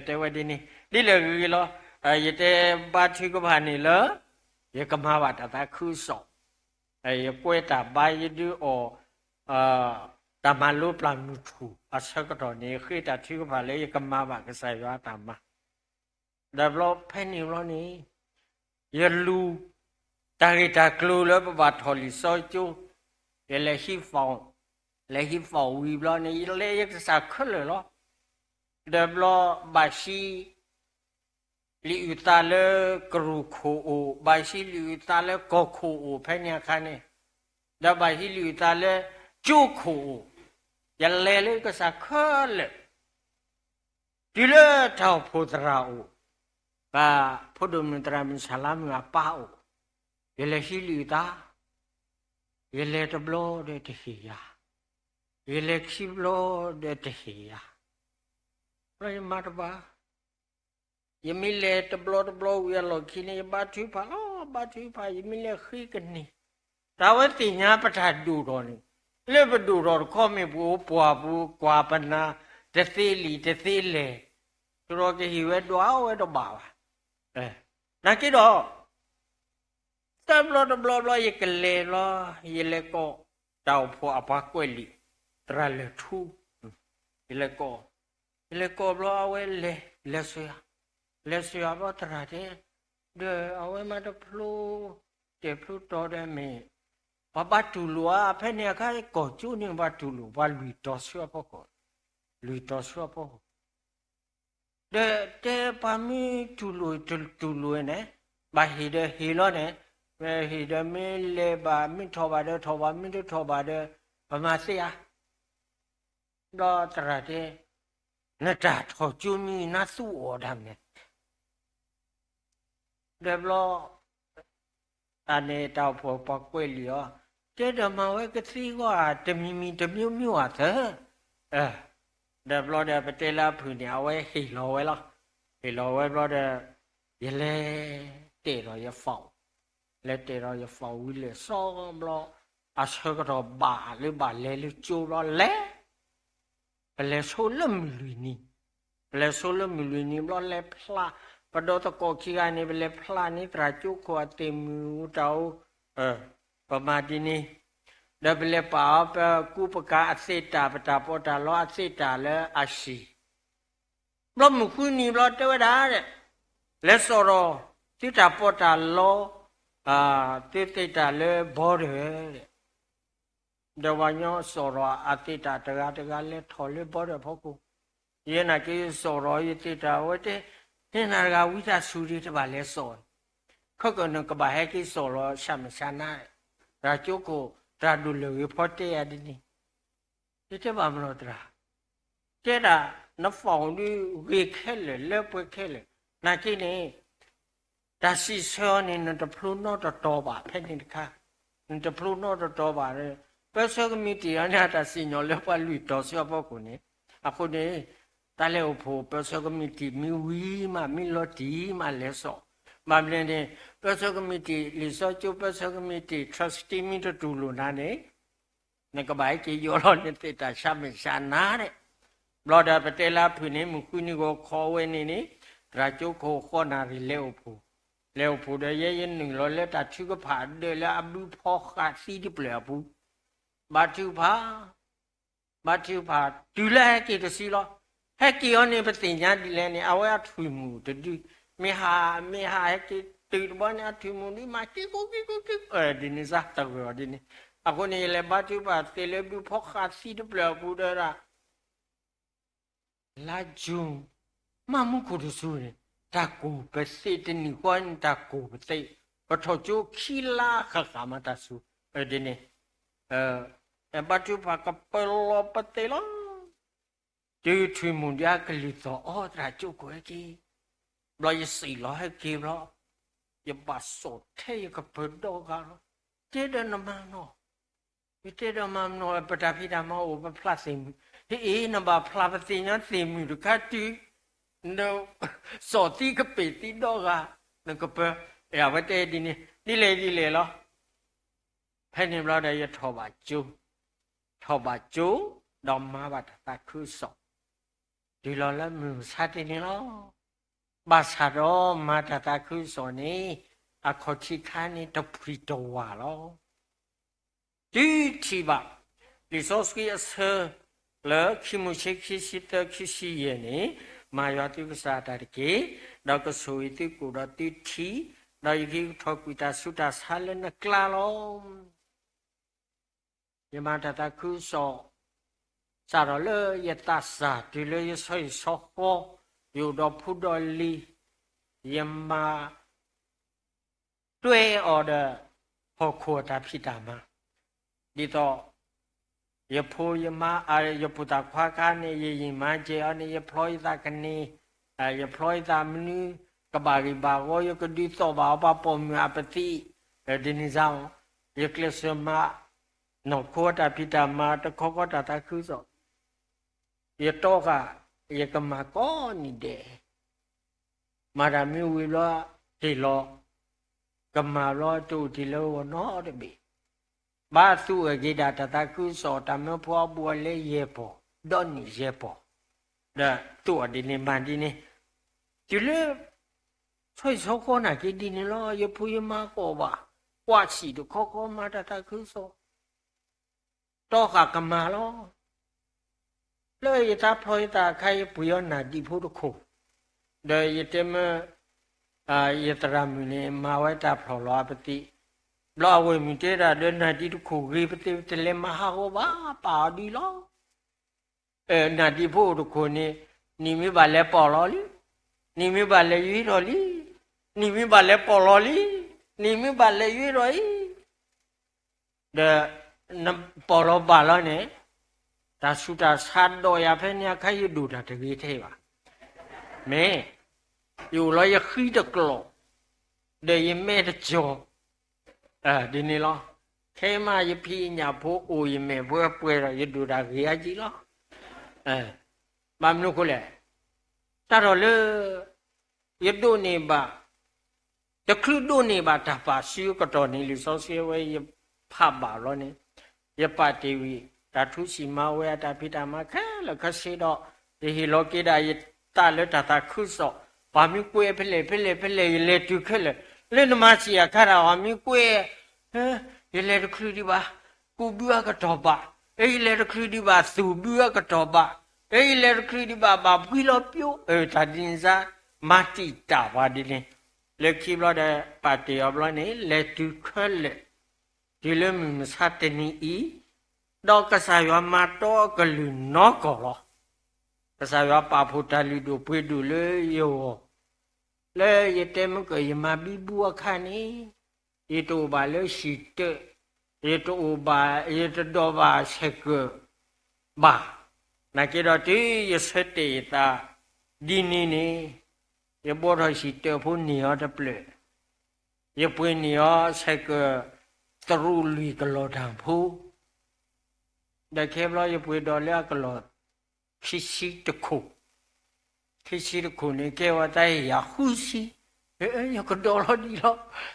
တဲဝဲဒ်န့ၣ် ဒ်လဲၣ်ဂ့ၤဂ့ၤလီၤ. ယတဲဘါထုကဖၣ်န့ၣ်လၢ ယကမၤဘၣ်တၢ်သးခုကစီၣ်, ယကွဲးတၢ်ဘါယဒုးအီၣ် တၢ်မၤလိပျၢ်မုၢ်ထူၣ်အဆၢကတီၢ်န့ၣ် ယဃ့တၢ်ထုကဖၣ်လၢယကမၤဘၣ်ကစၢ်ယွၤအတၢ်မၤ, ဒီးဘျီဖဲန့ၣ်ဘျီန့ၣ် ယလူၤ တၢ်ဂ့ၢ်တၢ်ကျိၤလၢပဘၣ်ထီၣ်လံာ်စီဆှံကၠိ, ယလဲၤဟံး form, လဲၤဟံး form ဝံၤဘျီန့ၣ် ယလဲၤယကစၢ်ခဲလၢာ်လီၤ. ဒီးဘျီဘၣ်ဟံး လံာ်အုၣ်သးလၢကရူၢ်ခိၣ်အိၣ်, ဘၣ်ဟံးလံာ်အုၣ်သးလၢကီၢ်ခိၣ်အိၣ်ဖဲန့ၣ်အခါန့ၣ်, ဒီးဘၣ်ဟံးလံာ်အုၣ်သးလၢကၠိခိၣ်အိၣ်, ယလဲၤလၢယကစၢ်ခဲလၢာ် တုၤလၢတၢ်အိၣ်ဖှိၣ်သရၣ်အိၣ်, ပဖိဒိၣ်မုၣ်သရၣ်မုၣ်ဆၣ်လါမုၣ်အပၢ်အိၣ်, ယလဲၤဟံးလံာ်အုၣ်သး, ယလဲၤတဘျီဒီးတဟ့ၣ်ယၤ, ယလဲၤခံဘျီဒီးတဟ့ၣ်ယၤ, ဘျီယမၤတဘၣ် ယမ့ၢ်လဲၤတဘျီတဘျီဝံၤအလီၢ်ခံန့ၣ် ယဘါထုကဖၣ်လီၤ, ဘါထုကဖၣ် ယမ့ၢ်လဲၤဃ့ကန့ၢ်, တၢ်ဝဲသ့ၣ်ညါပတၢ်ဒိၣ်ထီၣ်န့ၣ်, လၢပဒိၣ်ထီၣ်တခီမ့ၢ်ပအိၣ်ပှၢ်ပူၤ ကွၢ်ပနၢ် တသ့လံာ်တသ့လဲၢ်, တရီကဟ့ၣ်ဝဲဒွးဝဲတဘၣ်ဘၣ်. နာ်က့ဒီး တဘျီတဘျီဘျီ ယကလဲၤဘျီ, ယလဲၤကိး တၢ်အိၣ်ဖှိၣ်အပှၤကွဲးလံာ် သရၣ်လၢၢ်ထူ, ယလဲၤကိး, ယလဲၤကိးဘျီအဝဲလဲၤ, လဲၤစၢၤယၤ, လဲၤစၢၤယၤဘျီသရၣ်တဲ, ဒီးအဝဲမၤတဖျိ, တဲာ်ဖျိတီၤဒီးမ့ၢ်, ပှၤဘၣ်တူၢ်လိာ်ဧါ, ဖဲန့ၣ်အခါကီၢ်ကၠိန့ၣ် ပှၤတူၢ်လိာ် ပှၤလွံၢ်တီၤဆူအဖီခိၣ်, လွံၢ်တီၤဆူအဖီခိၣ် ဒီးတဲပှၤမ့ၢ်တူၢ်လိာ်တတူၢ်လိာ်န့ၣ်, ဘၣ်ဟ့ၣ်ဒီးဟ့ၣ်လီၤန့ၣ်, မ့ၢ်ဟ့ၣ်ဒီးမ့ၢ်လဲၤဘၣ်, မ့ၢ်ထီၣ်ဘၣ်ဒီးထီၣ်ဘၣ်, မ့ၢ်တထီၣ်ဘၣ်ဒီး ပမၤသ့ဧါ. ဒီးသရၣ်တဲ, နတၢ်ထီၣ်ကၠိမံၤနါသူအီၤဒၣ်မ့ၢ် ဒီးဘျီ အန့ၣ်တၢ်အိၣ်ဖှိၣ်ပှၤကွဲးလံာ်အီၤ, တဲဒီးမၤဝဲကသ့အဂီၢ်ဧါ, တမံၤမံၤတမံၤမံၤဧါသၢ, ဒီးဘျီဒီးပတဲလၢအဖုၣ်န့ၣ် အဝဲဟ့ၣ်လီၤဝဲလီၤ. ဟ့ၣ်လီၤဝဲဘျီဒီး ယလဲၤတဲာ်ဒီးယ form, လဲၤတဲာ်ဒီးယ form ဝံၤလဲၤစီဘျီ, အဆၢကတီၢ်ဘၣ်လၢဘၣ်လဲၤလၢကၠိဘျီလဲၤ ပလဲၤဆိလၢမုၢ်လွံၢ်နံၤ, ပလဲၤဆိလၢမုၢ်လွံၢ်နံၤဘျီလဲၤဖျါ, ပဒီသကိးခံဂၤန့ၣ် ပလဲၤဖျါန့ၢ်သရၣ်ကၠိခိၣ်အသ့ၣ်မုၢ်အူတၢ်အိၣ်, ပမၤဒ်န့ၣ်, ဒီးပလဲၤပာ်အီၤ ပကူပကၤအသ့ၣ်တၢ် ပတၢ်ပီးတၢ်လီအသ့ၣ်တၢ်လၢအဟံၣ် ဘျီမုၢ်ဃုနံၤဘျီတဲဝဲဒၣ်, လဲၤစိာ်ဒီး သုတၢ်ပီးတၢ်လီ, သုသ့ၣ်တၢ်လၢ border ဒီးပှၤကညီစိာ်ဒီးအသ့ၣ်တၢ်တဂၤတဂၤလဲၤထီၣ်လၢ border ဖီခိၣ်, ယဲနာ်က့စိာ်ဒီးယသ့ၣ်တၢ်ဝဲတဲ, ဟ့ၣ်နၤတဂၤဝံသးစူၤဒံးတဘၣ်လဲၤစိာ်, ခဲကနံၣ်ကဘၣ်ဟဲက့ၤစိာ်လီၤ ဆၣ်မဲာ်ဆၣ်နါ, တၢ်ကၠိခိၣ် တၢ်ဒိၣ်လၢာ်ဂ့ၤဖီတဲယၤဒ်န့ၣ် ယတဲဘၣ်မနီၤသရၣ်, တဲဒၣ် န form ဒုးဂ့ၤခဲလၢာ် လၢပှဲၤခဲလၢာ်, နာ်က့န့ၣ် တၢ်စံးဆၢအီၤန့ၣ် နတဖျိနီတတီၤဘၣ်ဖဲန့ၣ်တခါ, နတဖျိနီတတီၤဘၣ်, ပၢဆှၢကမံးတံာ်အီၤန့ၣ် အတၢ်စံၣ်ညီၣ်လၢပှၤလွံၢ်တီၤဆူအဖီခိၣ်န့ၣ်, အဃိန့ၣ် တၢ်လဲၤအိၣ်ဖှိၣ်ပၢဆှၢကမံးတံာ်မ့ၢ်ဝံၤမး မ့ၢ်လီၤတံၢ်မးလဲၤစိာ်, ဘၣ်မနုၤန့ၣ် ပၢဆှၢကမံးတံာ် လံာ်စီဆှံကၠိပၢဆှၢကမံးတံာ် trustee မ့ၢ်တတူၢ်လိာ်နၤန့ၣ် နကဘၣ်ဟဲက့ၤယီၢ်လီၤနသ့ၣ်တၢ်ဆါမဲာ်ဆါနၤဒဲး. ဘျီဒီးပတဲလၢအဖုၣ်န့ၣ် မုၢ်ဃုနံၤဂီၤခီဝဲန့ၣ်န့ၣ် သရၣ်ကၠိခိၣ်ဃီနၣ်ရံၣ်လဲၤအိၣ်ဖှိၣ်, လဲၤအိၣ်ဖှိၣ်ဒီးယဲယနုာ်လီၤလၢတၢ်ထုကဖၣ်ဒၢးလၢအဘုဖီဃးသံတဖျၢၣ်အပူၤ, ဘါထုကဖၣ် ဘါထုကဖၣ်တုၤလၢဟဲက့ၤတစုလီၤ. ဟဲက့ၤအီၤန့ၣ် ပသ့ၣ်ညါဒ်လဲၣ်န့ၣ် အဝဲအထွံၣ်မုၣ်တဒု, မ့ၢ်ဟး မ့ၢ်ဟးဟဲက့ၤတုၤတဘျီန့ၣ် အထွံၣ်မုၣ်ဒုမၤက့ၤကိးက့ၤကိးက့ၤ ဒ်န့ၣ်စ့ၢ်တဂ့ၤအီၤဒ်န့ၣ်. အဃိန့ၣ် ယလဲၤဘါထုကဖၣ်သ့ၣ်လၢဘုဖီဃးသံတဖျၢၣ်အပူၤဒီး လါယူၤ မးမူခိၣ်တစုန့ၣ် တၢ်ကိၢ်ပသ့ၣ်တနံၣ်ဃီန့ၣ် တၢ်ကိၢ်ပသ့ၣ်, ပထီၣ်ကၠိခံလါဃၣ်ဃၣ်မၤတၢ်ဆူၣ်, ဒ်န့ၣ် ဘါထုကဖၣ်ကပၢၤလီၤပသ့ၣ်လီၤ. တုၤထွံၣ်မုၣ်ဒုအကလုၢ်သီၣ်အီၤ သရၣ်ကၠိခိၣ်ဟဲက့ၤ, ဘျီယစံၣ်လီၤဟဲက့ၤဘျီ, ယဘၣ်စိာ်ထဲယကပၢၤဒီဂၤလီၤ. တဲဒီးနမၤနီၣ် ယတဲဒီးမၤနီၣ် ပတၢ်ဖံးတၢ်မၤအိၣ် ပဖျါသ့ၣ်မုၣ်, ဟ့ၣ်အ့ၣ် နဘၣ်ဖျါပသ့ၣ်ညါသ့ၣ်မုၣ်တခါတုၤ နစိာ်သံကပ့ၢ်သံဒီဂၤ နကပၢၤ, အဝဲတဲဒ်န့ၣ် ဒ်လဲၣ်ဒ်လဲၣ်လီၤ. ဖဲန့ၣ်ဘျီဒီးယထီၣ်ဘၣ်ကၠိ, ထီၣ်ဘၣ်ကၠိ ဒီးမၤဘၣ်တၢ်သးခုကစီၣ်, တုၤလီၤလၢမုၢ်မဆါတနံၤလီၤ. ဘၣ်ဆၣ်ဒီးမၤတၢ်သးခုကစီၣ်န့ၣ် အခီၣ်ထံးခါန့ၣ်တဖှံၣ်တဝၢ်လီၤ. တုၤထံၣ်ဘၣ် လံာ်စီဆှံအဆၢ လၢခံမိၤၡ့ခံဆံသၢ ခံဆံယဲၢ်န့ၣ်, မၤယွၤသုကစၢ်တၢ်တက့ၢ်, ဒီးကဆိၣ်ဂ့ၤသုကိၣ်ဒီးသုထံ, ဒီးယကဟံးထီၣ်ကွံာ်တၢ်ဆူးတၢ်ဆါလၢနကျါလီၤ. ယမၤတၢ်သးခုကစီၣ် စးထီၣ်လၢယသးစၢ်တုၤလၢယဆီဟံၣ်ဆီဃီ, ယအိၣ်ဒီးဖိဒီးလံၤ, ယမၤ တွဲအီၤဒီး ဟီၣ်ခိၣ်အတၢ်ဖံးတၢ်မၤ, ဒ်သိး ယဖိယမါ ယပုၢ်သၣ်ခွါခါန့ၣ် ယယံာ်မၤစဲၤအီၤန့ၣ် ယဖျီယသးကန့ၢ်, ယဖျီယသးမနုၤ ကဘၣ်ဂံၢ်ဘၣ်ဂီၤ ယကဒုးသီၣ်ဘၣ်အီၤပှၤပိာ်မုၣ်အပသံး, ဒ်န့ၣ်စ့ၢ် ယကျဲးစၢးမၤ နီၢ်ခိအတၢ်ဖံးတၢ်မၤ တခီခီတၢ်သးခုကစီၣ် ယတီဃာ် ယကမၤကိးနံၤဒဲး, မၤတၢ်မ့ၢ်ဝံၤဘျီ ဟ့ၣ်လီၤ, ကမၤဘျီတအိၣ်တ့ၢ်လၢဂီၢ်နီတဘ့ၣ်, ဘၣ်သူအဂ့ၤဒၣ်တၢ်သးခုကစီၣ် တၢ်မၢဖိအဘူးအလဲယဲၢ်ပီၢ်, ဒီနံၣ်ယဲၢ်ပီၢ်, ဒီးသူအီၤဒ်န့ၣ်မၤဒ်န့ၣ်, တုၤလၢ ဆီဟံၣ်ဆီဃီနာ်က့ဒ်န့ၣ်လီၤ ယဖိယမါကိးဘၣ်, ကွၢ်ဆံၣ်တခီခီမၤတၢ်သးခုကစီၣ် တီဃာ်ကမၤလီၤ. လၢယသးဖျီယသးအခါ ယပှ့ၤအီၤနၢ်ဒံဖိတခိၣ်, ဒီးယတဲမၢ ယသရၣ်မုၣ်န့ၣ် မၤဝဲတၢ်ဖျီၣ်လီၤအပသံး, ဘျီအဝဲၢ်မုၣ်တဲဒၣ်ဒီး နၢ်ဒံတခိၣ်ဂ့ၤ ပသ့ပတလဲၤမၤဟးဂီၤဘၣ် ပာ်အီၤဒ်လီၤ. နၢ်ဒံဖိအိၣ်တခိၣ်န့ၣ် နံၣ်မ့ၢ်ဘၣ်လဲၤပီၢ်လီၤလံ, နံၣ်မ့ၢ်ဘၣ်လဲၤယွ့ထီၣ်လံ, နံၣ်မ့ၢ်ဘၣ်လဲၤပီၢ်လီၤလံ, နံၣ်မ့ၢ်ဘၣ်လဲၤယွ့ထီၣ်အံၤ, ဒီး နပီၢ်လီၤဘၣ်လီၤန့ၣ်, တၢ်ဆူးတၢ်ဆါဒိးယၤဖဲန့ၣ်အခါ ယဒိၣ်တၢ်တဂ့ၤထဲဘၣ်. မ့ၢ် ယအိၣ်လီၤယဃံတကျိာ်, ဒီးယမဲာ်တကီၤ, ဒ်န့ၣ်လီၤ. ခဲမးယဖံးယညၣ်ဖိအိၣ်ယမဲာ်ဖိပှဲၤဒီး ယဒိၣ်တၢ်ဂ့ၤအါကံလီၤ. ဘၣ်မနုၤအဃိလဲၣ်, တၢ်ထီၣ်လၢ ယဒိးန့ၢ်ဘၣ်, တချုးဒိးန့ၢ်ဘၣ်တၢ်ပာ်စုအကတီၢ်န့ၣ် လံာ်စီဆှံဝဲယဖးဘၣ်လီၤန့ၣ်, ယပာ်တ့ၢ်ဝံၤ တၢ်ထူစံၣ်မၤဝဲအတၢ်ဖံးတၢ်မၤခဲလၢာ်ခဲဆ့ဒီး ယဟ့ၣ်လီၤက့ၤဒၣ်ယသးလၢတၢ်သးခုကစီၣ်, ပှၤမ့ၢ်ကွဲးဖဲလဲၣ်ဖဲလဲၣ်ဖဲလဲၣ် ယလဲၤတုၤခဲလၢာ်, လၢနမၤစံၣ်အခါဒၣ် ပှၤမ့ၢ်ကွဲး ယလဲၤတချုးဒံးဘၣ်, ကူးဘုအကတီၢ်ဘၣ်, အဲ ယလဲၤတချုးဒံးဘၣ် သူၣ်ဘုအကတီၢ်ဘၣ်, အဲ ယလဲၤတချုးဒံးဘၣ် ဘၣ်ဖှံလီၤပျိ, တၢ်ဒ်န့ၣ်စ့ၢ် မၤတံာ်တာ်ပှၤဒ်န့ၣ်, လၢခံဘျီဒီး ပာ်တ့ၢ်အီၤဘျီန့ၣ် လဲၤတုၤခဲလၢာ်, တုၤလၢမုၢ်မဆါတနံၤအံၤ, ဒီးကစၢ်ယွၤမၤတီအကလုၢ်နီၢ်ကီၢ်လီၤ. ကစၢ်ယွၤပာ်ဖှိၣ်တၢ်လုၢ်ဒိၣ်ပှ့ၤဒိၣ်လၢယဂီၢ်, လၢယတဲမ့ၢ်ကၢၢ် ယမၤဘံဘူအခါန့ၣ်, ယတအိၣ်ဘၣ်လၢဟံၣ်တၢး, ယတအိၣ်ဘၣ်, ယတဒိးဘၣ်ဆဲးကၢးဘၣ်. နာ်က့ဒီးတုၤယဆၢတဲာ်ယသးဒ်န့ၣ်န့ၣ်, ယဘှီထီၣ်ဟံၣ်တၢးဖိန့ၢ်အီၤတဖျၢၣ်, ယပှ့ၤန့ၢ်အီၤဆဲးကၢး တရူးလွံၢ်ကလီၢ်တၢ်ဖိ ဒီးခဲဘျီယပှ့ၤဒီးလၢအကလီၢ် ခံဆံတခိၣ်, ခံဆံတခိၣ်န့ၣ် ကဲဝဲတၢ်ယၤဃုဆံ, ယကဒီးလီၤဒ်လီၤ,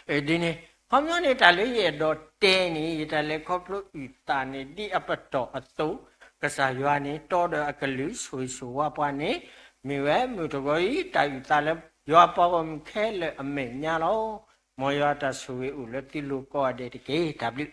ဒ်န့ၣ်, ခီပညီန့ၣ် တၢ်လၢယအဲၣ်ဒိးတဲန့ၣ် ယတၢ်လဲၤခီဖျိအုၣ်သးန့ၣ် ဒ်အပတီၢ်အသိး, ကစၢ်ယွၤန့ၣ် တီဒီးအကလုၢ်ဆိၣ်ဂ့ၤဆိၣ်ဝါပှၤန့ၣ် မ့ၢ်ဝဲမုၢ်တဂီၤအံၤ တၢ်အုၣ်သးလၢယွၤပှၤဂီၢ်မုၢ်ခဲလၢာ်အမဲာ်ညါလီၤ. မ်ယွၤတၢ်ဆိၣ်ဂ့ၤအိၣ်လၢသုလိၤကိးဂၤဒဲးတက့ၢ်. တၢ်ဘျုး